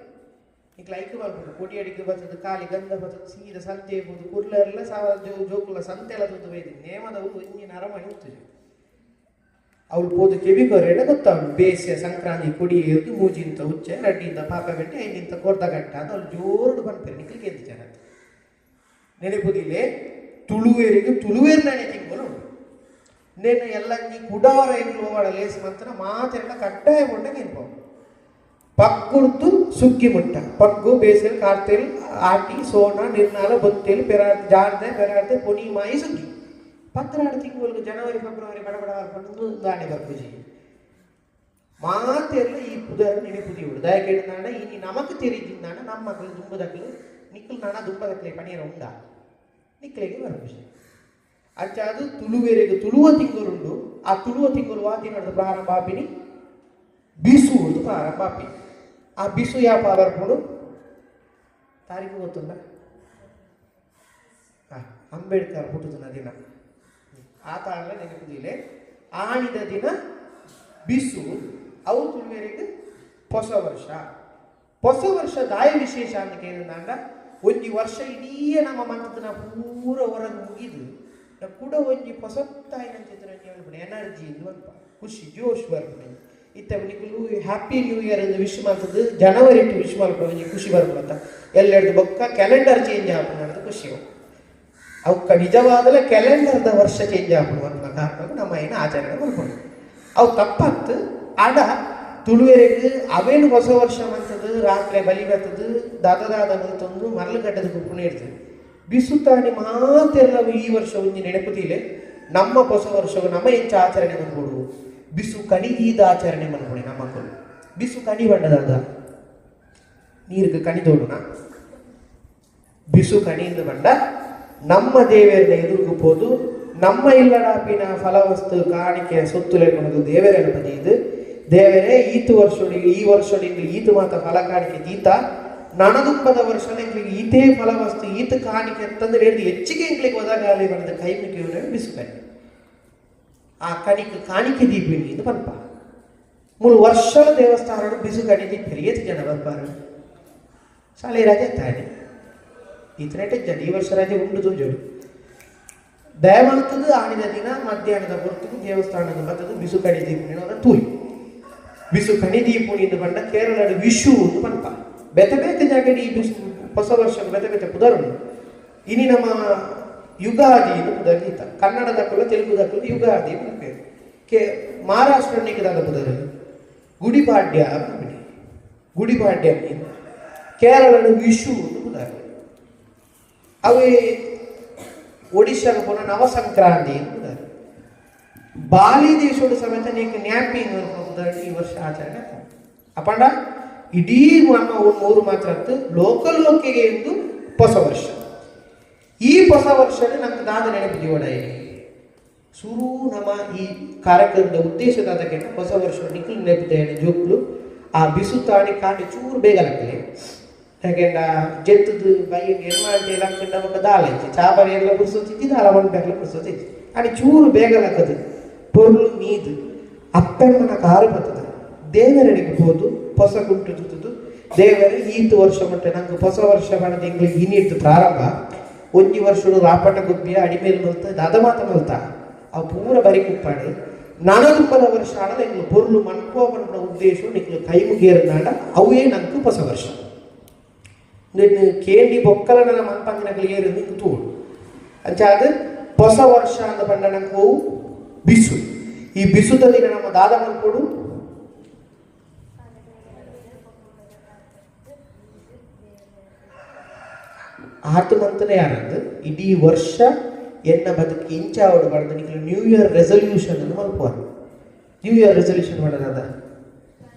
ನಿಕ್ಲ ಐಕ್ ಬರ್ಬೋದು ಕೊಡಿ ಅಡಿಗೆ ಬರ್ತದೆ ಖಾಲಿ ಗಂಧ ಬರ್ತದೆ ಸೀದ ಸಂತೆ ಇರ್ಬೋದು ಕುರ್ಲೆಲ್ಲ ಸಾವ ಜೋಕುಲ ಸಂತೆ ಎಲ್ಲ ತುತ್ತು ಬೈದಿ ನೇಮದವು ಒಂಜಿನ ಅರಮನೆ ಉತ್ತುಜು ಅವಳು ಪೋದು ಕೆವಿ ಕೊರೆಡ ಗೊತ್ತಾವಳು ಬೇಸಿಯ ಸಂಕ್ರಾಂತಿ ಕೊಡಿ ಏರ್ದು ಮೂಜಿಂತ ಉಚ್ಚೆ ರಡ್ಡಿಂದ ಪಾಪ ಬೆಟ್ಟಿ ಐದಿಂತ ಕೊರ್ದ ಗಟ್ಟ ಅದು ಅವಳು ಜೋರುಡು ಪನ್ಪೆರ್ ನಿಕ್ಲಿಗೆ ಎದ್ದು ಜನ ನೆನಪುದಿಲೆ ತುಳುವೇರಿಗೆ ತುಳುವೇರು ನಾನೇ ತಿಂಗಳು ನೇನು ಎಲ್ಲ ಈ ಕುಡಾರ ಎಂಗ್ಲು ಲೇಸ್ ಮಾತ್ರ ಮಾತೆಲ್ಲ ಕಡ್ಡಾಯ ಕೊಂಡ ನೆನಪು ಪಕ್ಕುರ್ದು ಸುಗ್ಗಿ ಮುಟ್ಟ ಪಗ್ಗು ಬೇಸಲ್ ಕಾರ್ತೆಲ್ ಆಟಿ ಸೋಣ ನಿರ್ನಾಲ ಬೊತ್ತೇಲು ಪೆರಾರ್ದೆ ಜಾರ್ದೆ ಪೆರಾರ್ದೆ ಪೊನಿ ಮಾಯಿ ಸುಗ್ಗಿ ಪತ್ರಾಡು ತಿಂಗಳಿಗೆ ಜನವರಿ ಫೆಬ್ರವರಿ ಬಡಬಡ ಬರ್ಕೊಂಡು ದಾಣಿ ಬರ್ಪುಜಿ ಮಾತೆಲ್ಲ ಈ ಪುದರ್ ನೆನಪುದಿ ದಯಕೇಡು ಇನಿ ನಮಕ್ ತೆರಿದಿಂದಾಣ ನಮ್ಮ ಮಕ್ಕಳು ದುಂಬದಕ್ಲು ನಿಕ್ಕಲು ನಾಣ ದುಂಬದಕ್ಲೆ ಪಣಿಯರ ಉಂಡ ನಿಕ್ಕಲಿಗೆ ಬರ್ಪುಜಿ. ಅಂಚ ಅದು ತುಳುವೆರೆಗೆ ತುಳುವ ತಿಂಗಳುಂಡು. ಆ ತುಳುವ ತಿಂಗಳು ವಾತಿನಡ್ದು ಪ್ರಾರಂಭ ಆಪಿನಿ ಬಿಸು ಪ್ರಾರಂಭ ಆಪಿನಿ. ಆ ಬಿಸು ಯಾಪ ಬರ್ಪುಂಡು ತಾರೀಕು ಗೊತ್ತುಂಡ ಅಂಬೇಡ್ಕರ್ ಹುಟ್ಟುದಿನ ದಿನ ಆ ತಾಳ ನೆನಪುದಿಲೆ ಆಣಿದ ದಿನ Bisu ಅವು ತುಳುವೆರೆಗ್ ಹೊಸ ವರ್ಷ. ಹೊಸ ವರ್ಷ ದಾಯ ವಿಶೇಷ ಅಂತ ಕೇಳಿದಂಡ ಒಂಜಿ ವರ್ಷ ಇಡೀ ನಮ್ಮ ಮಂತದ ಪೂರ ಹೊರಗೆ ಮುಗಿದು ಕೂಡ ಒಂಜಿ ಹೊಸತ್ತಾಯಿನಂಚಿತ್ರ ಎನರ್ಜಿ ಇಂದು ಅಲ್ಪ ಖುಷಿ ಜೋಶ್ ಬರ್ಪುಂಡು. ಇತ್ತ ನಿಕುಲು happy new year ಎಂದು ವಿಶ್ ಮಾಡ್ತದ್ದು ಜನವರಿ ಟು ವಿಶ್ ಮಾಡ್ಕೊಂಡು ಒಂಜಿ ಖುಷಿ ಬರ್ಪುಂಡು. ಎಲ್ಲೆಡ್ದು ಬೊಕ್ಕ ಕ್ಯಾಲೆಂಡರ್ ಚೇಂಜ್ ಆಪುಂಡು ಖುಷಿ. ಅವಕ್ಕ ನಿಜವಾದಲೇ ಕ್ಯಾಲೆಂಡರ್ದ ವರ್ಷ ಚೇಂಜ್ ಆಪುಂಡು ಅನ್ನೋ ಕಾರಣಕ್ಕೆ ನಮ್ಮ ಏನು ಆಚರಣೆ ಮಾಡ್ಕೊಂಡು ಅವು ತಪ್ಪತ್ತು. ಆಡ ತುಳುವೆರೆಗ್ ಅವೇನು ಹೊಸ ವರ್ಷ ಮಂತದ್ದು ರಾತ್ರಿ ಬಲಿ ಬರ್ತದ್ದು ದಾದ ದಾದ ತಂದು ಮರಳು ಗಡ್ಡದ ಕುಪ್ಪುಣ ಇರ್ತದೆ. ಬಿಸುತ್ತಾನಿ ಮಾತೆಲ್ಲ ಈ ವರ್ಷ ಒಂಜಿ ನೆನಪುತಿಲೆ ನಮ್ಮ ಹೊಸ ವರ್ಷವು ನಮ್ಮ ಹೆಚ್ಚು ಆಚರಣೆ ಮನ್ಕೊಡು ಬಿಸು ಕಣಿಗೀದ ಆಚರಣೆ ಮನ್ಕೊಡಿ. ನಮ್ಮ ಮಕ್ಕಳು ಬಿಸು ಕಣಿ ಬಣ್ಣದಾದ ನೀರಿಗೆ ಕಣಿ ತೋಡುನ ಬಿಸು ಕಣಿಯಿಂದ ಬಂಡ ನಮ್ಮ ದೇವರನ್ನ ಎದುರುಕು ಪೋದು ನಮ್ಮ ಇಲ್ಲಡಾಪಿನ ಫಲವಸ್ತು ಕಾಣಿಕೆ ಸೊತ್ತು ಲೇಕೊಣದು ದೇವರನ್ನು ಪದೀದು ದೇವರೇ ಈತು ವರ್ಷ ಈ ವರ್ಷ ಈತು ಮಾತ ಫಲ ಕಾಣಿಕೆ ದೀತ ನನದುಂಬದ ವರ್ಷ ಎಂಗ್ಲಿಗೆ ಈತೇ ಫಲವಸ್ತು ಈತ ಕಾಣಿಕೆ ಅಂತಂದ್ರೆ ಹೇಳಿದ ಹೆಚ್ಚಿಗೆ ಎಂಗ್ಲಿಗೆ ಒದಗಾಲಿ ಬಣ್ಣದ ಕೈ ಮುಗಿಯುವ ಬಿಸು ಕಣಿ ಆ ಕಣಿಕೆ ಕಾಣಿಕೆ ದೀಪಿನಿ ಎಂದು ಪನ್ಪ. ಮೂರು ವರ್ಷ ದೇವಸ್ಥಾನ ಬಿಸು ಕಣಿ ದೀಪಿರಿ ಏತು ಜನ ಬರ್ಪಾರ ಶಾಲೆ ರಜೆ ತಾನೆ ಈತನೇಟೆ ಜನ ಈ ವರ್ಷ ರಜೆ ಉಂಡು ತೋಜೋಡು ದಯಮಲ್ತದ್ದು ಆಣಿದ ದಿನ ಮಧ್ಯಾಹ್ನದ ಹೊರತು ದೇವಸ್ಥಾನದ ಬತ್ತದು ಬಿಸು ಕಣಿ ದೀಪಿನಿ ತೂಲಿ ಬಿಸು ಕಣಿ ದೀಪುನಿ ಎಂದು ಬಂಡ ಕೇರಳದ ವಿಷು ಎಂದು ಪನ್ಪ. ಬೆತೆ ಬೇತೆ ಜಾಗಡಿ ಈ ಬಿಸು ಹೊಸ ವರ್ಷ ಬೆತೆ ಬೇತೆ ಪುದರುಂಡು. ಇನಿ ನಮ್ಮ ಯುಗಾದಿ ಎಂದು ಪುದರ್ ಗೀತ ಕನ್ನಡದಕ್ಕಲ್ಲ ತೆಲುಗುದಕ್ಕಲ್ಲ ಯುಗಾದಿ ಪೇರು ಕೆ ಮಹಾರಾಷ್ಟ್ರನಿಗೆ ಪುದರ್ ಗುಡಿಪಾಡ್ಯ ಗುಡಿಪಾಡ್ಯ ಕೇರಳದ ವಿಷು ಎಂದು ಪುದರ್. ಅವೇ ಒಡಿಶಾಗ ಪೋನ ನವಸಂಕ್ರಾಂತಿ ಎಂದು ಬಾಲಿ ದೇಶದ ಸಮೇತ ನೀಕು ನ್ಯಾಪಿಂಗ್ ಈ ವರ್ಷ ಆಚರಣೆ ಅಪ್ಪಂಡ ಇಡೀ ನಮ್ಮ ಮೂರು ಮಾತ್ರ ಲೋಕಲೋಕಿಗೆ ಎಂದು ಹೊಸ ವರ್ಷ. ಈ ಹೊಸ ವರ್ಷನೇ ನಮ್ಗೆ ದಾದ ನೆನಪು ಜೀವನ ಸುರು ನಮ್ಮ ಈ ಕಾರ್ಯಕ್ರಮದ ಉದ್ದೇಶದಾದಕ್ಕೆ ಹೊಸ ವರ್ಷ ನಿಕ್ಲು ನೆನಪಿದ್ದೇನೆ ಜೋಕ್ಲು ಆ ಬಿಸುತ್ತಾಣಿ ಕಾಂಡಿ ಚೂರು ಬೇಗ ಲಕ್ಕಲಿ ಯಾಕೆಂಡ ಜೆತ್ತದು ಬೈಗೆ ಎನ್ಮಾಂಟೆ ಲಕ್ಕಂಡ ಬೊಕ್ಕ ದಾಲ ಇತ್ತು ಚಾಬರಿ ಎಲ್ಲ ಪುರ್ಸೊತ್ತಿದ್ದು ದಾಲ ಒಂದು ಬ್ಯಾಗ್ಲ ಪುರ್ಸೊತ್ತಿತ್ತು आणि ಚೂರು ಬೇಗ ಲಕ್ಕದು ಪೊರ್ಲು ಮೀದು ಅಪ್ಪೆಮ್ಮನ ಕಾರು ಬರ್ತದೆ ದೇವರಡಿಗೆ ಹೋದು ಹೊಸ ಗುಂಟು ತುತ್ತದು ದೇವರು ಈತು ವರ್ಷ ಮಟ್ಟ ನಂಗೆ ಹೊಸ ವರ್ಷ ಬಣ್ಣದ ಎಂಗ್ಲಿಗೆ ಇನ್ನಿಟ್ಟು ಪ್ರಾರಂಭ ಒಂಜಿ ವರ್ಷಡು ರಾಪಟ ಗುಬ್ಬಿಯ ಅಡಿಮೇಲೆ ಮಲ್ತ ದಾದ ಮಾತ ಮಲ್ತ ಅವು ಪೂರ ಬರಿ ಕುಪ್ಪಾಡಿ ನನದುಪ್ಪದ ವರ್ಷ ಆಡಲ ಎಂಗ್ಲು ಪೊರ್ಲು ಮನ್ಕೋ ಪನ್ಪುನ ಉದ್ದೇಶ ನಿಕ್ಲು ಕೈ ಮುಗಿಯರ್ನಾಡ ಅವೇ ನಂಗೆ ಹೊಸ ವರ್ಷ. ನಿನ್ನ ಕೇಂಡಿ ಬೊಕ್ಕಲ ನನ್ನ ಮನ್ಪಂಗಿನಕಲು ಏರು ನಿಂಗೆ ತೂಡು ಅಂಚಾದ ಹೊಸ ವರ್ಷ ಅಂದ ಪಂಡ ನಂಗೆ ಹೋವು ಬಿಸು. ಈ ಬಿಸುತ ದಿನ ನಮ್ಮ ದಾದ ಮಲ್ಕೊಡು ಆತು ಮಂತನೇ ಯಾರಂದು ಇಡೀ ವರ್ಷ ಎನ್ನ ಬದುಕು ಇಂಚಾವಡು ಬಡ್ದು ನಿಕ್ಲು new year resolution ಅನ್ನು ಮಲ್ಪುವರು. New year resolution ಮಾಡೋದಾದ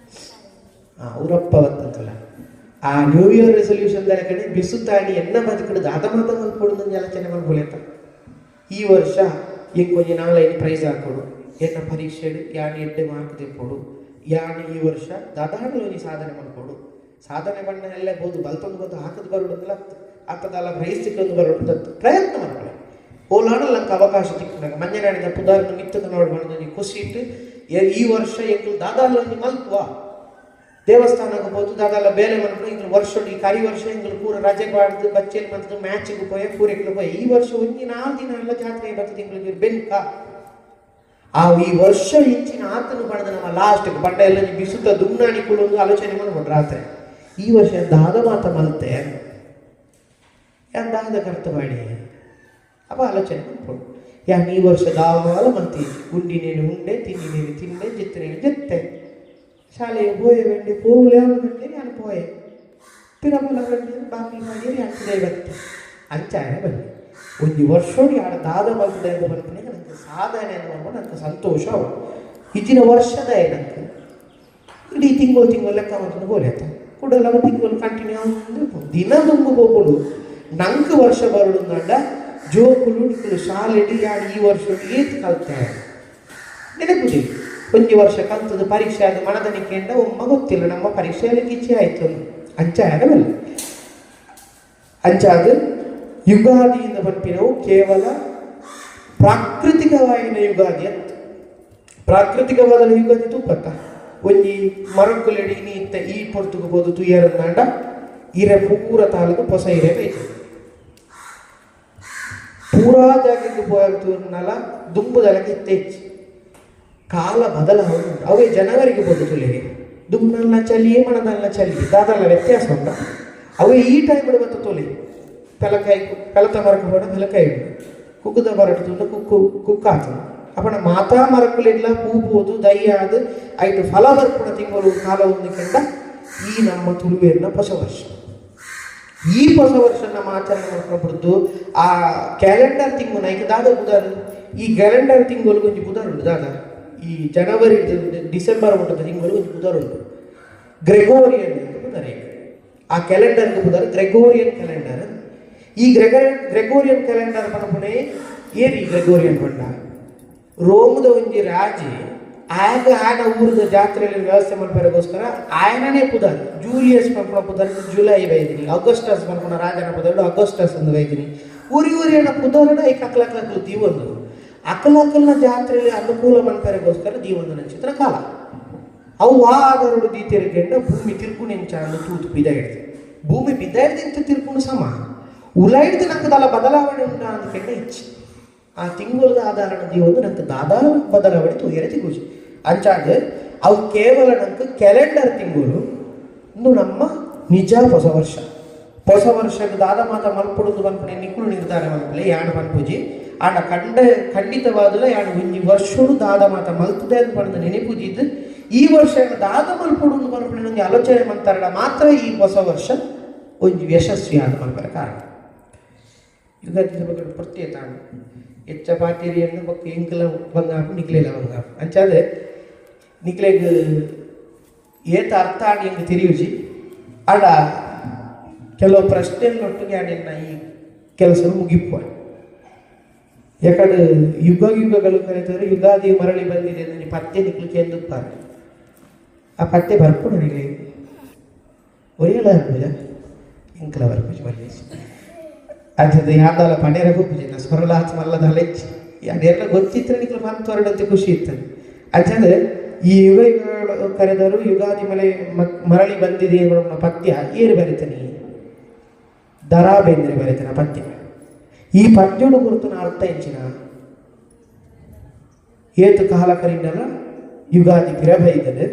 ಅವರಪ್ಪ ಬತ್ತಂತಲ್ಲ ಆ new year resolution ಕಡೆ ಬಿಸುತ್ತಾಣಿ ಎನ್ನ ಬದುಕಡು ದಾದ ಮಾತ ಮಲ್ಪೊಡು ಆಲೋಚನೆ ಮಲ್ಪೊಲೆತ್ತ. ಈ ವರ್ಷ ಎಂಕೊಂಜಿ ನಾಳೆ ಪ್ರೈಸ್ ಹಾಕೊಡು ಎನ್ನ ಪರೀಕ್ಷೆ ಯಾನ್ ಎಡ್ಡೆ ಮಾರ್ಕ್ ತೆಕ್ಕೊಡು ಯಾನ್ ಈ ವರ್ಷ ದಾದಾಂಡಲ ಸಾಧನೆ ಮಲ್ಕೊಡು ಸಾಧನೆ ಬಣ್ಣ ಎಲ್ಲ ಬೋದು ಬಲ್ತೊಂದು ಬಂದು ಹಾಕದು ಬರೋಡು ಅಂದಲ ಆಗ್ತದಲ್ಲ ಪ್ರೈಸ್ ಸಿಕ್ಕೊಂದು ಬರೋಡು ಪ್ರಯತ್ನ ಮಾಡ್ಕೊಳ್ಳಿ. ಓಲಾಡಲ್ಲ ನಂಗೆ ಅವಕಾಶ ತಿಕ್ಕಿನಾಗ ಮಂಜನಾಡಿದ ಪುದಾರ್ನ ಮಿತ್ತದ ನೋಡಿ ಬಂದು ಖುಷಿ ಇಟ್ಟು ಈ ವರ್ಷ ಎಂಕುಲು ದಾದಾಲೊಂದು ಮಲ್ಪುವ ದೇವಸ್ಥಾನಕ್ಕೆ ಹೋದು ದಾದಾಲ ಬೇಲೆ ಮನ್ಪು ಇಂಗ್ಲು ವರ್ಷ ಈ ಕರಿ ವರ್ಷ ಎಂಕುಲು ಪೂರ ರಜೆ ಬಾಡ್ದು ಬಚ್ಚೆಲ್ ಮಂತದ್ದು ಮ್ಯಾಚಿಗೆ ಪೋಯ ಪೂರೆಕ್ಲು ಪೋಯ ಈ ವರ್ಷ ಒಂಜಿ 4 ದಿನ ಎಲ್ಲ ಜಾತ್ರೆ ಬರ್ತದೆ ಇಂಗ್ಲು ಬೆನ್ಕ ಆ ಈ ವರ್ಷ ಇಂಚಿನ ಆತನು ಬಣ್ಣದ ನಮ್ಮ ಲಾಸ್ಟ್ ಬಂಡ ಎಲ್ಲ ಬಿಸುತ್ತ ದುಮ್ನಾಣಿ ಕೂಡೊಂದು ಆಲೋಚನೆ ಮಾಡ್ಕೊಂಡು ರಾತ್ರಿ ಈ ವರ್ಷ ದಾದ ಮಾತ ಮಲ್ತೆ ದಾದ ಕರ್ತ ಮಾಡಿ ಅಪ್ಪ ಆಲೋಚನೆ ಮಾಡ್ಕೊಂಡು ಯಾನ್ ಈ ವರ್ಷ ದಾವಾಲ ಮಂತಿ ಉಂಡಿನೇನು ಉಂಡೆ ತಿಂಡಿನೇನು ತಿಂಡೆ ಜಿತ್ತನೇನು ಜತ್ತೆ ಶಾಲೆಗೆ ಪೋಯೆ ಬಂಡೆ ಪೋಗ್ಲೆ ಬಂಡೆ ನಾನು ಪೋಯೆ ಪಿರಮಲ ಬಂಡೆ ಬಾಕಿ ಮಾಡಿ ಯಾಕೆ ಬತ್ತೆ ಅಂಚಾಯ ಬನ್ನಿ ಒಂಜಿ ವರ್ಷೋಡಿ ಆಡ ದಾದ ಮಲ್ತದೆ ಅಂತ ಬಂದ್ರೆ ನಂಗೆ ಸಾಧನೆ ಅಂತ ಮಾಡ್ಕೊಂಡು ನಂಗೆ ಸಂತೋಷ ಅವು ಇಜ್ಜಿನ ವರ್ಷದ ನಂಗೆ ಇಡೀ ತಿಂಗಳು ತಿಂಗಳು ಲೆಕ್ಕ ಮಾಡ್ಕೊಂಡು ಬೋಲೆ ಆಯ್ತಾ ಕೂಡಲ ತಿಂಗಳು ಕಂಟಿನ್ಯೂ ದಿನ ದುಂಬು ಹೋಗೋಡು ನಂಗೆ ವರ್ಷ ಬರೋಡು ಜೋಕುಲು ನಿಕ್ಕಲು ಶಾಲೆಡಿ ಯಾಡು ಈ ವರ್ಷ ಏತ್ ಕಲ್ತೆ ನೆನಪುದಿ ಒಂಜಿ ವರ್ಷ ಕಲ್ತದ್ದು ಪರೀಕ್ಷೆ ಆದ ಮನದನಿಕೆಂಡ ಒಮ್ಮ ಗೊತ್ತಿಲ್ಲ ನಮ್ಮ ಪರೀಕ್ಷೆಯಲ್ಲಿ ಕಿಚ್ಚೆ ಆಯ್ತು ಅಂಚಾಗಲ್ಲ ಅಂಚಾದ ಯುಗಾದಿಯಿಂದ ಪನ್ಪಿನವು ಕೇವಲ ಪ್ರಾಕೃತಿಕವಾಯಿನ ಯುಗಾದಿ ಅಂತ. ಪ್ರಾಕೃತಿಕವಾದ ಯುಗಾದಿ ತೂಪತ್ತ ಒಂಜಿ ಮರಕ್ಕುಲೆಡಿ ಇನಿ ಇತ್ತ ಈ ಪೊರ್ತುಗು ಪೋದು ತುಯ್ಯರಂದಾಂಡ ಇರೆ ಪೂರ ತಾಲೂಕು ಪೊಸ ಇರೆ ಬೈತು ಪೂರಾ ಜಾಗಕ್ಕೆ ಪೋಯರ್ ತೂರ್ನಲ ದುಂಬುದಲಕ್ಕೆ ಇತ್ತೆಚ್ಚಿ ಕಾಲ ಬದಲಾವಣೆ ಅವೇ ಜನವರಿಗೆ ಪೋದು ತುಳಿಗೆ ದುಂಬನಲ್ಲ ಚಲಿ ಮಣದಲ್ಲ ಚಲಿ ದಾದಲ್ಲ ವ್ಯತ್ಯಾಸ ಉಂಟ ಅವೇ ಈ ಟೈಮ್ ಮತ್ತು ತೊಲಿ ಪೆಲಕಾಯಿ ಪೆಲತ ಮರಕ್ಕೆ ಹೋಡ ಪೆಲಕಾಯಿ ಕುಕ್ಕುದ ಮರಟು ತುಂಡು ಕುಕ್ಕು ಕುಕ್ಕಾತು ಅಪ್ಪಣ ಮಾತಾ ಮರಕ್ಕುಲಿಲ್ಲ ಪೂ ಪೋದು ದಯ್ಯಾದ ಐಟು ಫಲ ಬರ್ಪುಣ ತಿಂಗಳು ಕಾಲ ಒಂದು ಈ ನಮ್ಮ ತುಳುವೇರಿನ ಹೊಸ ವರ್ಷ. ಈ ಹೊಸ ವರ್ಷ ನಮ್ಮ ಆಚರಣೆ ಮಾಡ್ಕೊಂಡು ಆ ಕ್ಯಾಲೆಂಡರ್ ತಿಂಗು ನೈಕ್ ದಾದ ಬುಧಾರ ಈ ಕ್ಯಾಲೆಂಡರ್ ತಿಂಗಳು ಕೊಂಚ ಬುಧಾರ ಉಂಟು ದಾದ ಈ ಜನವರಿ ಡಿಸೆಂಬರ್ ಮುಟ್ಟದ ತಿಂಗಳು ಒಂಜಿ ಬುಧಾರ ಉಂಟು ಗ್ರೆಗೋರಿಯನ್ ಬುಧಾರ ಆ ಕ್ಯಾಲೆಂಡರ್ಗೆ ಬುಧಾರ ಗ್ರೆಗೋರಿಯನ್ ಕ್ಯಾಲೆಂಡರ್. ಈ ಗ್ರೆಗೋರಿಯನ್ ಕ್ಯಾಲೆಂಡರ್ ಪನಪುಣೆ ಏರಿ ಗ್ರೆಗೋರಿಯನ್ ಪಂಡ ರೋಮದ ಒಂಜಿ ರಾಜಿ ಆಗ ಆನ ಊರದ ಜಾತ್ರೆಯಲ್ಲಿ ವ್ಯವಸ್ಥೆ ಮಲ್ಪರೆಗೋಸ್ಕರ ಆಯನನೇ ಪುದಾರ್ ಜೂಲಿಯಸ್ ಪನ್ಪುನ ಪುದಾರ್ ಜುಲೈ ಬೈದಿನಿ, ಅಗಸ್ಟಸ್ ಪನ್ಪುನ ರಾಜನ ಪುದಾರ್ ಅಗಸ್ಟಸ್ ಅಂದು ಬೈದಿನಿ. ಊರಿ ಊರಿನ ಪುದಾರಡ ಈ ಅಕ್ಲಕ್ಲಕ್ಲು ದೀವೊಂದು ಅಕಲಕಲ್ನ ಜಾತ್ರೆಯಲ್ಲಿ ಅನುಕೂಲ ಮಲ್ಪರೆಗೋಸ್ಕರ ದೀವೊಂದು ನಂಚಿತ್ರ ಕಾಲ ಅವು ಆದರಡು ದೀತಿರ್ಗೆಂಡ ಭೂಮಿ ತಿರ್ಕುನೆಂಚ ಅಂದು ತೂತು ಬಿದ ಹಿಡ್ದು ಭೂಮಿ ಬಿದ್ದ ಹಿಡ್ದು ತಿರ್ಕೊಂಡು ಸಮ ಉಲೈಡ್ದು ನಂಗದಲ್ಲ ಬದಲಾವಣೆ ಉಂಡ ಅಂದ್ಕೆಂಡ ಇಚ್ಚಿ ಆ ತಿಂಗಳದ ಆಧಾರಣ ದೀವೊಂದು ನಂಗೆ ದಾದಾ ಬದಲಾವಣೆ ತೂಯರೆ ತಿಗುಜಿ ಅಂಚಾದ ಅವು ಕೇವಲ ನಂಗೆ ಕ್ಯಾಲೆಂಡರ್ ತಿಂಗಳು ಇನ್ನು ನಮ್ಮ ನಿಜ ಹೊಸ ವರ್ಷ. ಹೊಸ ವರ್ಷಕ್ಕೆ ದಾದ ಮಾತ ಮಲ್ಪಡುದು ಮನ್ಪುಣೆ ನಿಕ್ಕುಲು ನಿರ್ಧಾರ ಮನ್ಪುಲೆ ಯಾಣ ಮನ್ಪುಜಿ ಆಂಡ ಖಂಡಿತವಾದಲ ಯಾಣ ಒಂಜಿ ವರ್ಷಡು ದಾದ ಮಾತ ಮಲ್ತದೆ ಅಂತ ಪಡೆದ ನೆನಪುಜಿದ್ದು ಈ ವರ್ಷ ದಾದ ಮಲ್ಪುಡು ಮನ್ಪುಣೆ ಒಂಜಿ ಆಲೋಚನೆ ಮಂತಾರಡ ಮಾತ್ರ ಈ ಹೊಸ ವರ್ಷ ಒಂಜಿ ಯಶಸ್ವಿ ಆದ ಮನ್ಪರ ಕಾರಣ. ಯುಗಾದಿ ಬಗ್ಗೆ ಪ್ರತ್ಯೇಕ ಹೆಚ್ಚ ಪಾತೇರಿಯನ್ನು ಬೊಕ್ಕ ಎಂಕಲ ಬಂಗಾಪು ನಿಕ್ಲೆಲ ಬಂಗಾಪು ಅಂಚಾದ ನಿಕ್ಲೆಗ್ ಏತ ಅರ್ಥ ಆಡಿ ಎಂಕ್ ತಿರಿಯುಜಿ ಆಡ ಕೆಲವು ಪ್ರಶ್ನೆಗಳೊಟ್ಟಿಗೆ ಆಡಿನ ಈ ಕೆಲಸ ಮುಗಿಪುವ. ಯಾಕಂದ್ರೆ ಯುಗ ಯುಗಗಳು ಕರೀತಾರೆ ಯುಗಾದಿ ಮರಳಿ ಬಂದಿದೆ ಅಂದ್ರೆ ಪತ್ತೆ ನಿಕ್ಲಿಕ್ಕೆ ಎಂದುಪ್ಪಾರೆ ಆ ಪತ್ತೆ ಬರ್ಪುಡು ನಿಕ್ಲೆ ಒರಿಯಲ ಪೂಜೆ ಎಂಕಲ ಬರ್ಪೂಜೆ ಮಲ್ಲಿ ಅಂಚದ ಯಾವ್ದಲ್ಲ ಪಣೇರ ಪೂಜೆ ನಾ ಸ್ವರಲ ಹಾಚ ಮಲ್ಲದ ಹಲೆಚ್ಚಿ ಅದೆಲ್ಲ ಗೊತ್ತಿದ್ರೆ ನಿಕ್ಲು ಮಂತ್ ಹೊರಡಂತೆ ಖುಷಿ ಇರ್ತದೆ. ಅಂಚಂದ್ರೆ ಈ ಯುಗ ಯುಗಗಳು ಕರೆದರು ಯುಗಾದಿ ಮಲೆ ಮರಳಿ ಬಂದಿದೆ ನಮ್ಮ ಪದ್ಯ ಏರು ಬರಿತಾನೆ ದರಾ ಬೇಂದ್ರೆ ಬರಿತಾನ ಪದ್ಯ. ಈ ಪದ್ಯೋಡು ಗುರುತನ ಅರ್ಥ ಹೆಚ್ಚಿನ ಏತು ಕಾಲ ಕರಿಂಡಲ ಯುಗಾದಿ ಪಿರಬೈದದೆ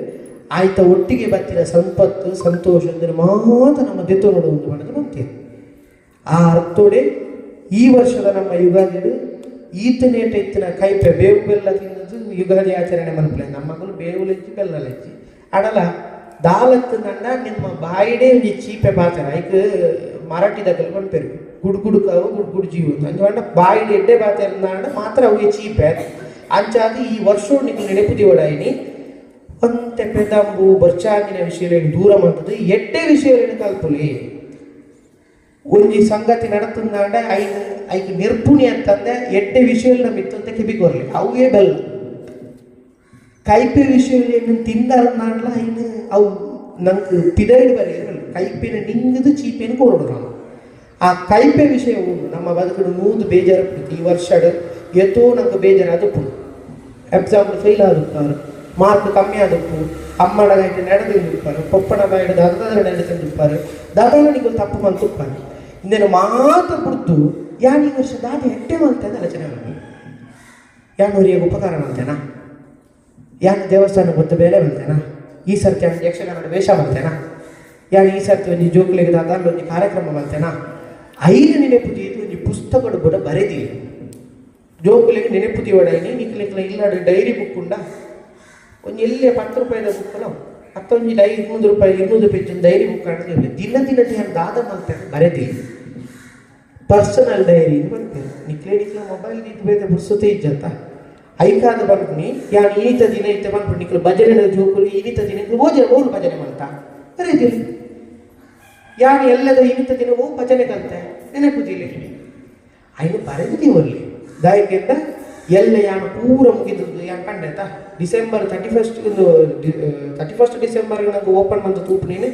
ಆಯ್ತ ಒಟ್ಟಿಗೆ ಬತ್ತಿನ ಸಂಪತ್ತು ಸಂತೋಷ ಅಂದರೆ ಮಾತ್ರ ನಮ್ಮ ದೆತ್ತು ನೋಡುವುದು ಬಣ್ಣದ ಬಂತೀರಿ. ಆ ಅರ್ಥೋಡೆ ಈ ವರ್ಷದ ನಮ್ಮ ಯುಗಾದಿ ಈತನೇಟ ಇತ್ತಿನ ಕೈಪೆ ಬೇವು ಬೆಲ್ಲ ತಿನ್ನದು ಯುಗಾದಿ ಆಚರಣೆ ಮನ್ಪಲೆ ನಮ್ಮಗಳು ಬೇವು ಲಜ್ಜಿ ಬೆಲ್ಲ ಲಜ್ಜಿ ಅಡಲ ದಾಲತ್ತು ನಂಡ ನಿಮ್ಮ ಬಾಯಿಡೇ ಒಂಜಿ ಚೀಪೆ ಪಾಚನ ಐಕ್ ಮರಾಠಿದ ಪನ್ಪೆರು ಗುಡ್ ಗುಡ್ ಕಾವು ಗುಡ್ ಗುಡ್ ಜೀವ ಅಂಚ ಬಾಯಿಡ್ ಎಡ್ಡೆ ಬಾತೆರ್ನಾಂಡ ಮಾತ್ರ ಅವು ಚೀಪೆ ಅಂಚಾದ ಈ ವರ್ಷ ನಿಕ್ಲು ನೆನಪುದಿವಡಾಯಿನಿ ಒಂತೆ ಪೆದಂಬು ಬರ್ಚಾಗಿನ ವಿಷಯಲೇನು ದೂರ ಮಂತದ್ದು ಎಡ್ಡೆ ವಿಷಯಲೇನು ಕಲ್ಪುಲಿ ಒಂಜಿ ಸಂಗತಿ ನಡತಂದಾಂಡ ಐನ್ ಐಕ್ ನಿರ್ಪುಣಿ ಅಂತಂದೆ ಎಡ್ಡೆ ವಿಷಯ ಮಿತ್ತಂತೆ ಕಿಬಿಗೊರ್ಲಿ ಅವೇ ಬೆಲ್ಲ ಕೈಪೆ ವಿಷಯ ತಿಂದಾರನ್ನಾಡ್ಲ ಐನು ಅವು ನಂಗೆ ಪಿದೈಡ್ ಬರೆಯಲ್ಲ ಕೈಪೆನ ನಿಂಗದು ಚೀಪೆನ ಕೋರಡು ನಾವು ಆ ಕೈಪೆ ವಿಷಯ ಉಂಡು ನಮ್ಮ ಬದುಕಡು ನೂದು ಬೇಜಾರು ಈ ವರ್ಷಡ್ ಎತ್ತೋ ನಂಗೆ ಬೇಜಾರು ಅದು ಎಕ್ಸಾಮ್ ಫೇಲ್ ಆದುಪ್ಪಾರು ಮಾರ್ಕ್ ಕಮ್ಮಿ ಆದಪ್ಪು ಅಮ್ಮಡ ಗೈಟ್ ನಡೆದು ಪೊಪ್ಪಣ ಬಾಯಿಡ್ ದಾದಾದ ನಡೆದು ತಂದಿಪ್ಪಾರು ದಾದಾನ ನಿಗಲು ತಪ್ಪು ಮಂತುಪ್ಪಾರು ಇನ್ನೇನು ಮಾತ್ರ ಬಿಡ್ತು ಯಾನ್ ಈ ವರ್ಷ ದಾದ ಎಟ್ಟೆ ಮಾಡ್ತೇನೆ ಆಲೋಚನೆ ಯಾನ್ ಊರಿಗೆ ಉಪಕಾರ ಮಾಡ್ತೇನಾ, ಯಾನ್ ದೇವಸ್ಥಾನ ಗೊತ್ತ ಬೇಲೆ ಮಾಡ್ತೇನಾ, ಈ ಸರ್ತಿ ಯಾನ್ ಯಕ್ಷಗಾನದ ವೇಷ ಮಾಡ್ತೇನಾ, ಯಾನ್ ಈ ಸರ್ತಿ ಒಂಜಿ ಜೋಕ್ಲೆಗ್ ದಾದ ಒಂಜಿ ಕಾರ್ಯಕ್ರಮ ಮಾಡ್ತೇನಾ, ಐದು ನೆನಪು ತೀತು ಒಂಜಿ ಪುಸ್ತಕಡು ಕೂಡ ಬರೆದಿ ಜೋಕುಲೆಗ್ ನೆನಪು ತೀವಡೈನಿ ನಿಕ್ಲೆಕ್ಲ ಇಲ್ಲಾಡು ಡೈರಿ ಬುಕ್ ಉಂಡ ಒಂಜಿ ಎಲ್ಲೇ 10 ರೂಪಾಯಿದ ಬುಕ್ ಅತ್ತೊಂಜಿ ಡೈ 200 ರೂಪಾಯಿ 200 ಪೇಜ್ ಡೈರಿ ಬುಕ್ ಆಡಿದ್ರೆ ದಿನ ದಿನ ಯಾನ್ ದಾದ ಮಾಡ್ತೇನೆ ಬರೆದಿ ಪರ್ಸನಲ್ ಡೈರಿ ಬರ್ತೇನೆ ನಿಕ್ಲೆ ನಿಕ್ಲ ಮೊಬೈಲ್ ನಿಂತು ಬೇತೆ ಪುರ್ಸೊತೆ ಇಜ್ಜಂತ ಐಕಾದ ಬರ್ಪುನಿ ಯಾನ್ ಈನಿತ ದಿನ ಇತ್ತೆ ಪನ್ಪುನಿ ನಿಕ್ಲು ಭಜನೆ ಜೋಕುಲು ಈನಿತ ದಿನ ಓಜೆ ಓಲು ಭಜನೆ ಮಾಡ್ತಾ ಬರೆದಿಲ್ಲ ಯಾನ್ ಎಲ್ಲದ ಈನಿತ ದಿನ ಓ ಭಜನೆ ಕಲ್ತೆ ನೆನಪುದಿಲ್ಲ ಐನು ಬರೆದಿದ್ದೀವಿ ಅಲ್ಲಿ ದಾಯಕಿಂದ ಎಲ್ಲ ಯಾನು ಪೂರ ಮುಗಿದದ್ದು ಯಾನ್ ಪಂಡೆ ಡಿಸೆಂಬರ್ 31 ಒಂದು 31 ಡಿಸೆಂಬರ್ ನಂಗೆ ಓಪನ್ ಬಂದು ತೂಪು ನೀನು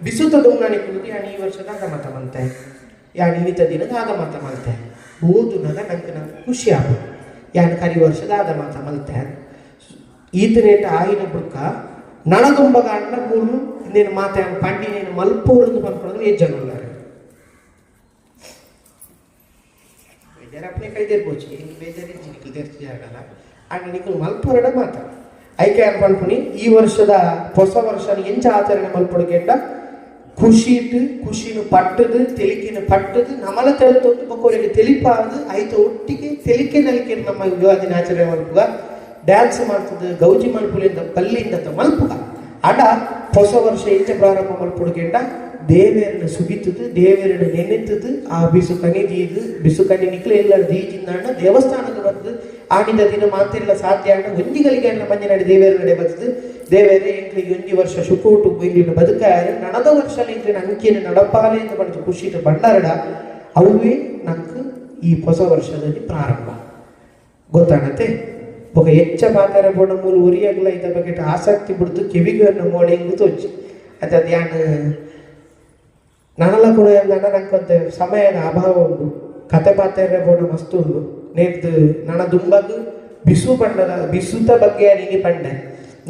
ಬಿಸುತ್ತ ದುಂಗಾಣಿ ಕುಳಿತು ಯಾನ್ ಈ ವರ್ಷದ ಆಗಮತ ಮಂತೆ ಯಾನ್ ಇನ್ನಿತ ದಿನದ ಆಗಮತ ಮಲ್ತೆ ಓದುನಾಗ ನಂಗೆ ನಂಗೆ ಖುಷಿ ಆಗ ಯಾನ್ ಕರಿ ವರ್ಷದ ಆಗಮತ ಮಲ್ತೆ. ಈತನೇಟ ಆಯಿನ ಬುಡ್ಕ ನಳದುಂಬಗಾಂಡ ಮೂಲು ಇನ್ನೇನು ಮಾತೆ ಪಂಡಿನೇನು ಮಲ್ಪೂರ್ದು ಪನ್ಪುನಗ ಏಜ್ ಬೇಜಾರಪ್ಪನೆ ಕೈದೇರ್ಬೋಚಿ ಬೇಜಾರಿಜ್ಜಿ ನಿಕ್ಲು ದೇರ್ಚಿಜಾರಲ್ಲ ಅಂಡ ನಿಕ್ಲು ಮಲ್ಪೂರಡ ಮಾತ ಐಕೆ ಪನ್ಪುನಿ ಈ ವರ್ಷದ ಹೊಸ ವರ್ಷ ಎಂಚ ಆಚರಣೆ ಮಲ್ಪೊಡು ಖುಷಿಟ್ ಖುಷಿನು ಪಟ್ಟದು ತೆಲಿಕಿನ ಪಟ್ಟದು ನಮಲ ತೆಳುತ್ತೊಂದು ಬೊಕ್ಕೋರಿಗೆ ತೆಲಿಪಾದು ಐತ ಒಟ್ಟಿಗೆ ತೆಲಿಕೆ ನಲಿಕೆ ನಮ್ಮ ಯುಗಾದಿನ ಆಚರಣೆ ಮಲ್ಪುಗ ಡ್ಯಾನ್ಸ್ ಮಾಡ್ತದೆ ಗೌಜಿ ಮಲ್ಪುಲಿಂದ ಪಲ್ಲಿಂದ ಮಲ್ಪುಗ ಅಡ ಹೊಸ ವರ್ಷ ಎಂಚ ಪ್ರಾರಂಭ ಮಲ್ಪೊಡು ದೇವೇರನ ಸುಗಿತದು ದೇವೇರನ ನೆನೆತದು ಆ ಬಿಸು ಕನಿ ದೀದು ಬಿಸು ಕನಿ ನಿಕ್ಲೆ ಎಲ್ಲ ದೀಜಿಂದ ದೇವಸ್ಥಾನಕ್ಕೆ ಬರ್ತದೆ ಆನಿದ ದಿನ ಮಾತಿಲ್ಲ ಸಾಧ್ಯ ಅಣ್ಣ ಒಂಜಿಗಳಿಗೆ ಅಣ್ಣ ಮಂಜಿನಾಡಿ ದೇವೇರ ನಡೆ ಬರ್ತದೆ ದೇವೇರೆ ಎಂಕ್ಲಿಗೆ ಒಂಜಿ ವರ್ಷ ಶುಕೂಟು ಎಂಕ್ಲಿನ ಬದುಕಾಯರು ನಡದ ವರ್ಷ ಎಂಕ್ಲಿನ ಅಂಕಿನ ನಡಪಾಲೆ ಅಂತ ಪಡೆದು ಖುಷಿತ ಭಂಡಾರಡ ಅವುವೇ ನಂಗೆ ಈ ಹೊಸ ವರ್ಷದಲ್ಲಿ ಪ್ರಾರಂಭ ಗೊತ್ತಾಗತ್ತೆ ಬೊಕ ಎಚ್ಚ ಪಾತರ ಬೋಡ ಮೂಲು ಉರಿಯಾಗಲ ಇದ ಬಗ್ಗೆ ಆಸಕ್ತಿ ಬಿಡ್ದು ಕಿವಿಗೆ ಮೋಡೆ ಹಿಂಗು ತೋಚಿ ಅದು ಯಾನ್ ನನಲ ಕೂಡ ಎಂದಣ್ಣ ನಂಗೊಂತೆ ಸಮಯದ ಅಭಾವ ಉಂಡು ಕತೆ ಪಾತೆರೆ ಬೋಡ ಮಸ್ತ್ ಉಂಡು ನೇರ್ದು ನನ ದುಂಬಗ್ ಬಿಸು ಪಂಡದ ಬಿಸುತ ಬಗ್ಗೆ ನೀನಿ ಪಂಡೆ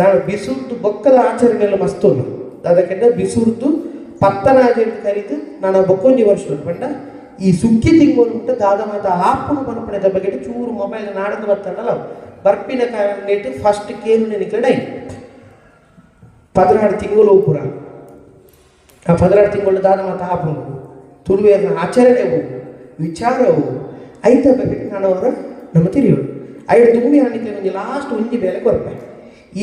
ನಾನು ಬಿಸುರ್ದು ಬೊಕ್ಕದ ಆಚರಣೆಲ್ಲ ಮಸ್ತ್ ಉಂಡು ಅದಕ್ಕೆಂದ ಬಿಸುರ್ದು ಪತ್ತನ ಆಚರಣೆ ಕರೀದು ನಾನು ಬೊಕ್ಕೊಂಜಿ ವರ್ಷ ಉಂಟು ಪಂಡ ಈ ಸುಕ್ಕಿ ತಿಂಗಳು ಉಂಟು ದಾದ ಮಾತ ಆಪುನು ಪನ್ಪುನೆದ ಬಗ್ಗೆ ಚೂರು ಮೊಬೈಲ್ ನಾಡದು ಬತ್ತಂಡಲ್ಲ ಬರ್ಪಿನ ಕಾರಣೇಟ್ ಫಸ್ಟ್ ಕೇನು ನೆನಕಡೆ 16 ತಿಂಗಳು ಪೂರ ಆ 16 ತಿಂಗಳು ದಾದ ಮಾತ ಆಪುನು ತುಳುವೇರ್ನ ಆಚರಣೆ ಹೋಗು ವಿಚಾರವು ಐತ ಬಗ್ಗೆ ನಾನು ಅವರ ನಮ್ಮ ತಿರಿಯೋಡು ಐಡು ತುಂಬಿ ಹಾನಿಕೆ ಒಂಜಿ ಲಾಸ್ಟ್ ಒಂಜಿ ಬೇಲೆ ಕೊರ್ಪೆ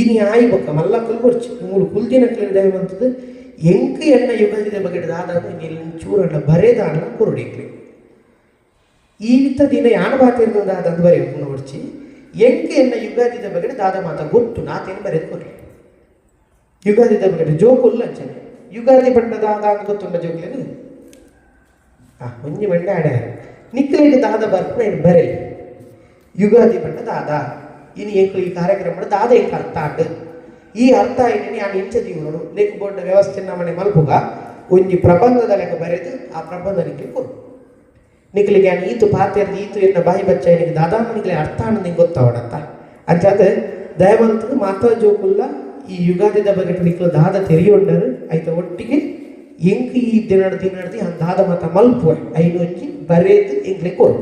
ಇನಿ ಆಯಿ ಬೊಕ್ಕ ಮಲ್ಲಕ್ಕಲು ಕೊರ್ಚಿ ಮೂಲು ಕುಲ್ದಿನ ದಯವಂತದ್ದು ಎಂಕ್ ಎಣ್ಣ ಯುಗದಿದ ಬಗ್ಗೆ ದಾದ ಚೂರಣ್ಣ ಬರೇದಾಣ ಕೊರುಡಿಕ್ಲಿ ಈತ ದಿನ ಯಾನ ಬಾತಿರ್ದ ದಾದ ಬರೆಯು ನೋಡ್ಚಿ ಎಂಕ್ ಎನ್ನ ಯುಗಾದಿದ ಬಗ್ಗೆ ದಾದ ಮಾತ ಗೊತ್ತು ನಾತೇನು ಬರೆದು ಕೊರ್ಲಿ ಯುಗಾದಿದ ಬಗ್ಗೆ ಜೋಕುಲ್ಲ ಅಂಚನೆ ಯುಗಾದಿ ಬಣ್ಣ ದಾದ ಅಂತ ಗೊತ್ತುಂಡ ಜೋಕ್ಲೇನು ಒಂಜಿ ಮಂಡೆ ಆಡ್ಯಾರ ನಿಕ್ಲೇಗೆ ದಾದ ಬರ್ಪುನ ಇನ್ನು ಬರೆಲಿ ಯುಗಾದಿ ಬಣ್ಣ ದಾದ ಇನ್ನು ಎಂಕು ಈ ಕಾರ್ಯಕ್ರಮ ದಾದ ಎಂಕ್ ಅರ್ಥ ಆಂಡ್ ಈ ಅರ್ಥ ಆಯ್ತು ನಾನು ಇಂಚ ಜೀವನಡು ನೆಕ್ ಬೋಂಡ ವ್ಯವಸ್ಥೆ ನಮ್ಮನೆ ಮಲ್ಪುಗ ಒಂಜಿ ಪ್ರಬಂಧದ ಲೆಕ್ಕ ಬರೆದು ಆ ಪ್ರಬಂಧ ನಿಕ್ಲಿ ಕೊರು ನಿಕ್ಲಿಗೆ ನಾನು ಈತು ಪಾತೆರ್ದು ಈತು ಎನ್ನ ಬಾಯಿ ಬಚ್ಚ ನಿಕ್ ದಾದಾ ನಿಕ್ಲೆ ಅರ್ಥ ಆಂಡ್ ನಿಂಗೆ ಗೊತ್ತಾವಡತ್ತ ಅಂಚಾದ ದಯವಂತದ್ದು ಮಾತಾ ಜೋಕುಲ್ಲ ಈ ಯುಗಾದಿದ ಬಗ್ಗೆ ನಿಕ್ಲು ದಾದ ತೆರಿಯೊಂಡರು ಐತ ಒಟ್ಟಿಗೆ ಎಂಕ್ ಈ ದಿನಡ್ ದಿನಡ್ದಿ ದಾದ ಮಾತ ಮಲ್ಪುವೆ ಐನು ಒಂಜಿ ಬರೆದು ಎಂಕ್ಲೆ ಕೊರು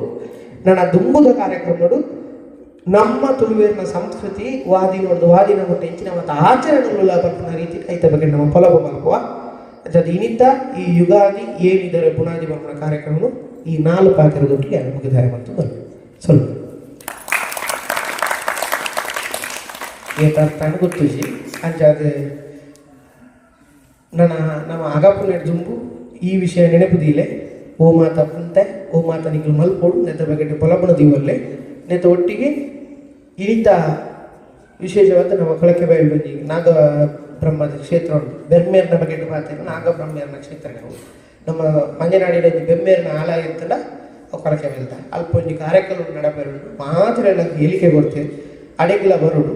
ನನ್ನ ದುಂಬುದ ಕಾರ್ಯಕ್ರಮಡು ನಮ್ಮ ತುಳುವೇರಿನ ಸಂಸ್ಕೃತಿ ವಾದಿ ನೋಡ್ದು ವಾದಿನ ಕೊಟ್ಟ ಹೆಚ್ಚಿನ ಮತ್ತು ಆಚರಣೆಗಳು ಬರ್ಪುನ ರೀತಿ ಐತ ಬಗ್ಗೆ ನಮ್ಮ ಪೊಲಬು ಮಲ್ಪುವ ಅದು ಇನಿತ ಈ ಯುಗಾದಿ ಏನಿದ್ದಾರೆ ಬುನಾದಿ ಬರ್ಪುನ ಕಾರ್ಯಕ್ರಮನು ಈ 4 ಪಾತ್ರದೊಟ್ಟಿಗೆ ಮುಗಿದಾಯ ಮತ್ತು ಬರು ಸ್ವಲ್ಪ ಏತರ್ಥ ಗೊತ್ತುಜಿ ಅಂಚಾದ ನನ್ನ ನಮ್ಮ ಅಗಪುನ ದುಂಬು ಈ ವಿಷಯ ನೆನಪುದೀಲೆ ಓ ಮಾತ ಪುಂತೆ ಓ ಮಾತ ನಿಕ್ಲು ಮಲ್ಪೋಡು ನೆತ್ತ ಬಗ್ಗೆ ಪೊಲಬುನ ದೀವಲ್ಲೆ ನೆತ್ತ ಒಟ್ಟಿಗೆ ಇನಿತ ವಿಶೇಷವಾದ ನಮ್ಮ ಕೊಳಕೆ ಬಾಯಿ ಬಂದು ನಾಗ ಬ್ರಹ್ಮದ ಕ್ಷೇತ್ರ ಉಂಟು ಬೆರ್ಮೇರ್ನ ಬಗ್ಗೆ ಮಾತಾಡ ನಾಗಬ್ರಹ್ಮೇರ್ನ ಕ್ಷೇತ್ರ ನಾವು ನಮ್ಮ ಮಂಜನಾಡಿನ ಬೆಮ್ಮೇರಿನ ಆಲಯ ಇತ್ತಲ್ಲ ಕೊಳಕೆ ಬೈಲ್ದ ಅಲ್ಪ ಒಂಜಿ ಕಾರ್ಯಕ್ರಮ ನಡಪೆರುಂಡು ಮಾತ್ರ ಎಲ್ಲ ಹೇಳಿಕೆ ಕೊಡ್ತೇವೆ ಅಡೆಗ್ಲ ಬರುಡು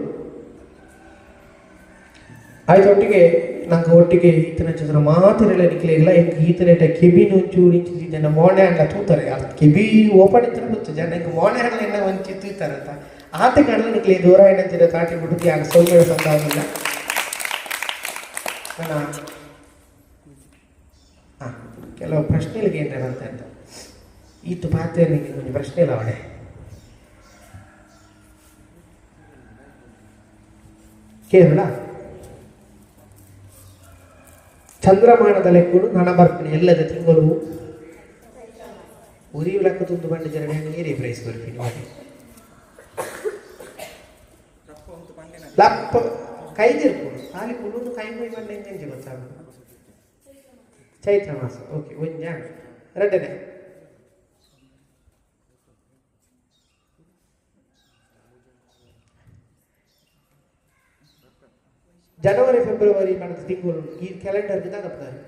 ಆಯ್ತು ಒಟ್ಟಿಗೆ ನಂಗೆ ಒಟ್ಟಿಗೆ ಈತನ ಚಂದ್ರ ಮಾತಿರಲ್ಲ ನಿಕ್ಲೆ ಇಲ್ಲ ಎಂಕ್ ಈತನೇಟ ಕೆಬಿನ ಒಂಚೂರು ಇಂಚಿ ಜನ ಮೋಣೆ ಹಂಗ ತೂತಾರೆ ಅದು ಕೆಬಿ ಓಪನ್ ಇತ್ತು ಗೊತ್ತು ಜನ ಹಿಂಗೆ ಮೋಣೆ ಹಂಗ ಎನ್ನ ಒಂಚಿ ತೂತಾರಂತ ಆತ ಕಾಣಲ್ಲ ನಿಕ್ಲೆ ದೂರ ಏನಂತೀರ ತಾಟಿ ಬಿಟ್ಟು ಯಾಕೆ ಸೌಮ್ಯ ಸಂದಾಗಿಲ್ಲ ನನ್ನ ಕೆಲವು ಪ್ರಶ್ನೆಗಳಿಗೆ ಏನಾರ ಅಂತ ಈತು ಪಾತ್ರೆ ಒಂದು ಪ್ರಶ್ನೆ ಇಲ್ಲ ಅವಡೆ ಕೇರಳ ಚಂದ್ರಮಾನದ ಲೆಕ್ಕಡು ನಣ ಬರ್ತೀನಿ ಎಲ್ಲದ ತಿಂಗಳು ಉರಿ ಲೆಕ್ಕ ತುಂದು ಬಂಡ ಜನ ಏರಿ ಪ್ರೈಸ್ ಬರ್ತೀನಿ ಮಾಡಿ ಲಪ್ಪ ಕೈದಿರ್ಪುಡು ಖಾಲಿ ಕುಳುನು ಕೈ ಮೈ ಬಂಡ ಹೆಂಗೆ ಗೊತ್ತಾಗ ಚೈತ್ರ ಮಾಸ ಓಕೆ ಒಂಜ ಎರಡನೇ ಜನವರಿ ಫೆಬ್ರವರಿ ಮನದ ತಿಂಗಳು ಈ ಕ್ಯಾಲೆಂಡರ್ ದಾದಪ್ತಾರೆ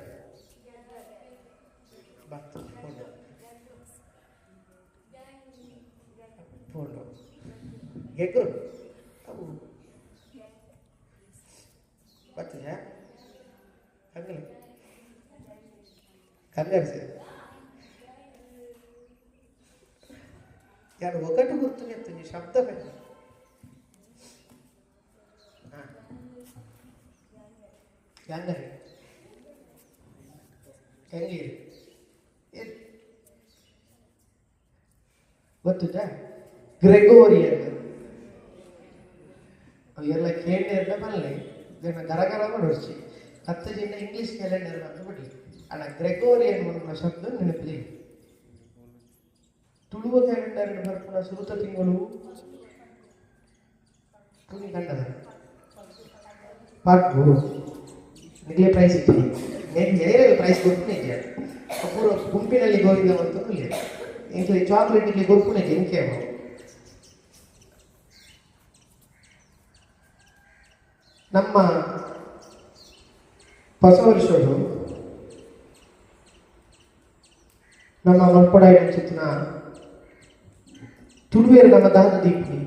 ಫೋನ್ ಗೆಗ್ರು ಅವು ಬರ್ತದೆ ಹಂಗಲ್ಲ ಕಂಗರ್ಸಿ ಯಾರು ಒಗಟು ಗುರ್ತು ಎತ್ತುಂಜಿ ಶಬ್ದ ಬೇಕು. ಜಾನ್ವರಿ ಹೆಂಗಿರಿ ಗೊತ್ತುಜಾ? ಗ್ರೆಗೋರಿಯನ್ ಅವೆಲ್ಲ ಕೇಂದ್ರ ಬರಲಿ ಜನ ಗರಗರ ಮಾಡೋರ್ಚಿ ಕತ್ತಜಿಂದ ಇಂಗ್ಲೀಷ್ ಕ್ಯಾಲೆಂಡರ್ ಬಂದು ಬಿಡಲಿ. ಅಣ್ಣ ಗ್ರೆಗೋರಿಯನ್ ಅನ್ನೋ ಶಬ್ದ ನೆನಪಿದೆ. ತುಳುವ ಕ್ಯಾಲೆಂಡರ್ ಬರ್ಪುನ ಸುರುತ ತಿಂಗಳು ತುಣಿ ಕಂಡದ ಪಾಕು ನಿಗಲೇ ಪ್ರೈಸ್ ಇತ್ತು. ನೇರ ಪ್ರೈಸ್ ಕೊಟ್ಟು ನಿಜ ಪೂರ ಗುಂಪಿನಲ್ಲಿ ಗೋವಿಂದ ಬಂತು ಇಲ್ಲ. ಎಂಕ್ಲೆ ಚಾಕ್ಲೇಟ್ ನಿಗ್ಲೆ ಕೊರ್ಪುನೆ ಎಂಕೆ. ನಮ್ಮ ಹೊಸ ವರ್ಷಡು ನಮ್ಮ ಮಲ್ಪಡಾಯಿ ಚಿತ್ನ ತುಳುವೇರು ನಮ್ಮ ದಾದ ದೀಪಿ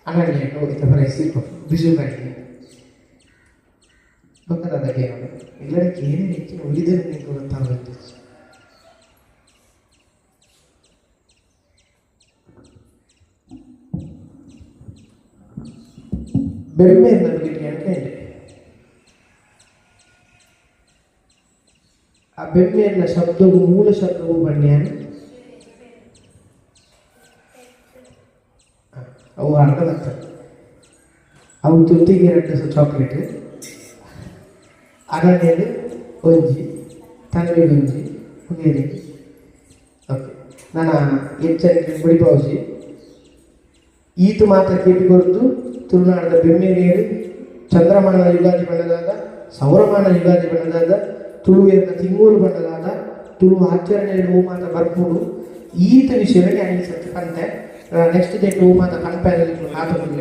ಅನನ್ಯ ಹೋಗಿದ್ದ ಪ್ರೈಸ್ ಬಿಜು ಬ್ಯಾಂಕ್ ಬಕ್ಕದಾದ ಏನು ಇಲ್ಲದಕ್ಕೆ ಏನೇ ಹೆಚ್ಚಿನ ಉಳಿದರೆ ನಿಂಗೆ ಗೊತ್ತಾಗುತ್ತೆ. ಬೆಮ್ಮೆ ನಮಗೆ ಅನ್ಕೊಂಡೆ ಆ ಬೆಮ್ಮೆಯನ್ನ ಶಬ್ದವು ಮೂಲ ಶಬ್ದವು ಬಣ್ಣಿಯಾನ ಅವು ಅರ್ಧ ಬರ್ತವೆ. ಅವು ಜೊತೆಗೆ ಎರಡು ಚಾಕ್ಲೇಟ್ ಅರಣ್ಯದು ಒಂಜಿ ತನ್ವಿ ಒಂಜಿ ಮುಗಿರಿ. ಓಕೆ, ನಾನು ಎಚ್ಚರಿಕೆ ಬಿಡಿಪಾವಸಿ ಈತು ಮಾತ್ರ ಕೇಟಿ ಕೊರತು ತುಳುನಾಡದ ಬೆಮ್ಮೆರೇರು ಚಂದ್ರಮಾನ ಯುಗಾದಿ ಬಣ್ಣದಾದ ಸೌರಮಾನ ಯುಗಾದಿ ಬಣ್ಣದಾದ ತುಳುವೇರ್ನ ತಿಂಗೋಲು ಬಣ್ಣದಾದ ತುಳು ಆಚರಣೆಯಲ್ಲಿ ಹೂ ಮಾತ ಬರ್ಪುಡು ಈತ ವಿಷಯದಲ್ಲಿ ಅನಿಸತ್ತೆ ಪಂತೆ. ನೆಕ್ಸ್ಟ್ ಡೇಟ್ ಹೂ ಮಾತ ಕನ್ಪೈನಲ್ಲಿ ಹಾಕುದಿಲ್ಲ.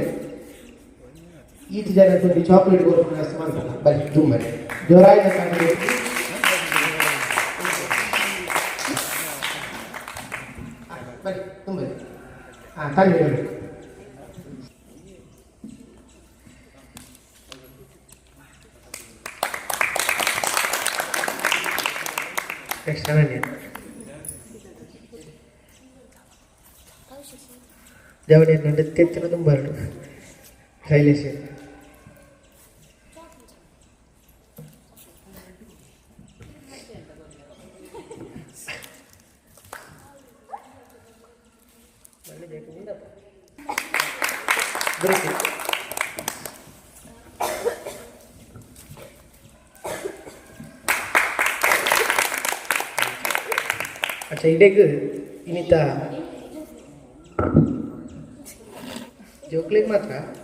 ಈತ ಜನ ಚಾಕ್ಲೇಟ್ ಕೊರ್ಪುನ ವ್ಯವಸ್ಥೆ ಮಾಡ್ತಾರ ಬನ್ನಿ ದುಮ್ಮನೆ ಜೋರಾಗಿ ಬನ್ನಿ ತುಂಬರಿ. ಹಾಂ ತನ್ನಿ ಬನ್ನಿ. ನೆಕ್ಸ್ಟ್ ಅನನ್ಯ ಜವಳಿ ತೆತ್ತಿನ ತುಂಬಾರು ಶೈಲೇಶ್. ಅಚ್ಚಾ ಇಡೆಗ್ ಇನ್ನಿತ ಜೋಕ್ಲಿಗೆ ಮಾತ್ರ.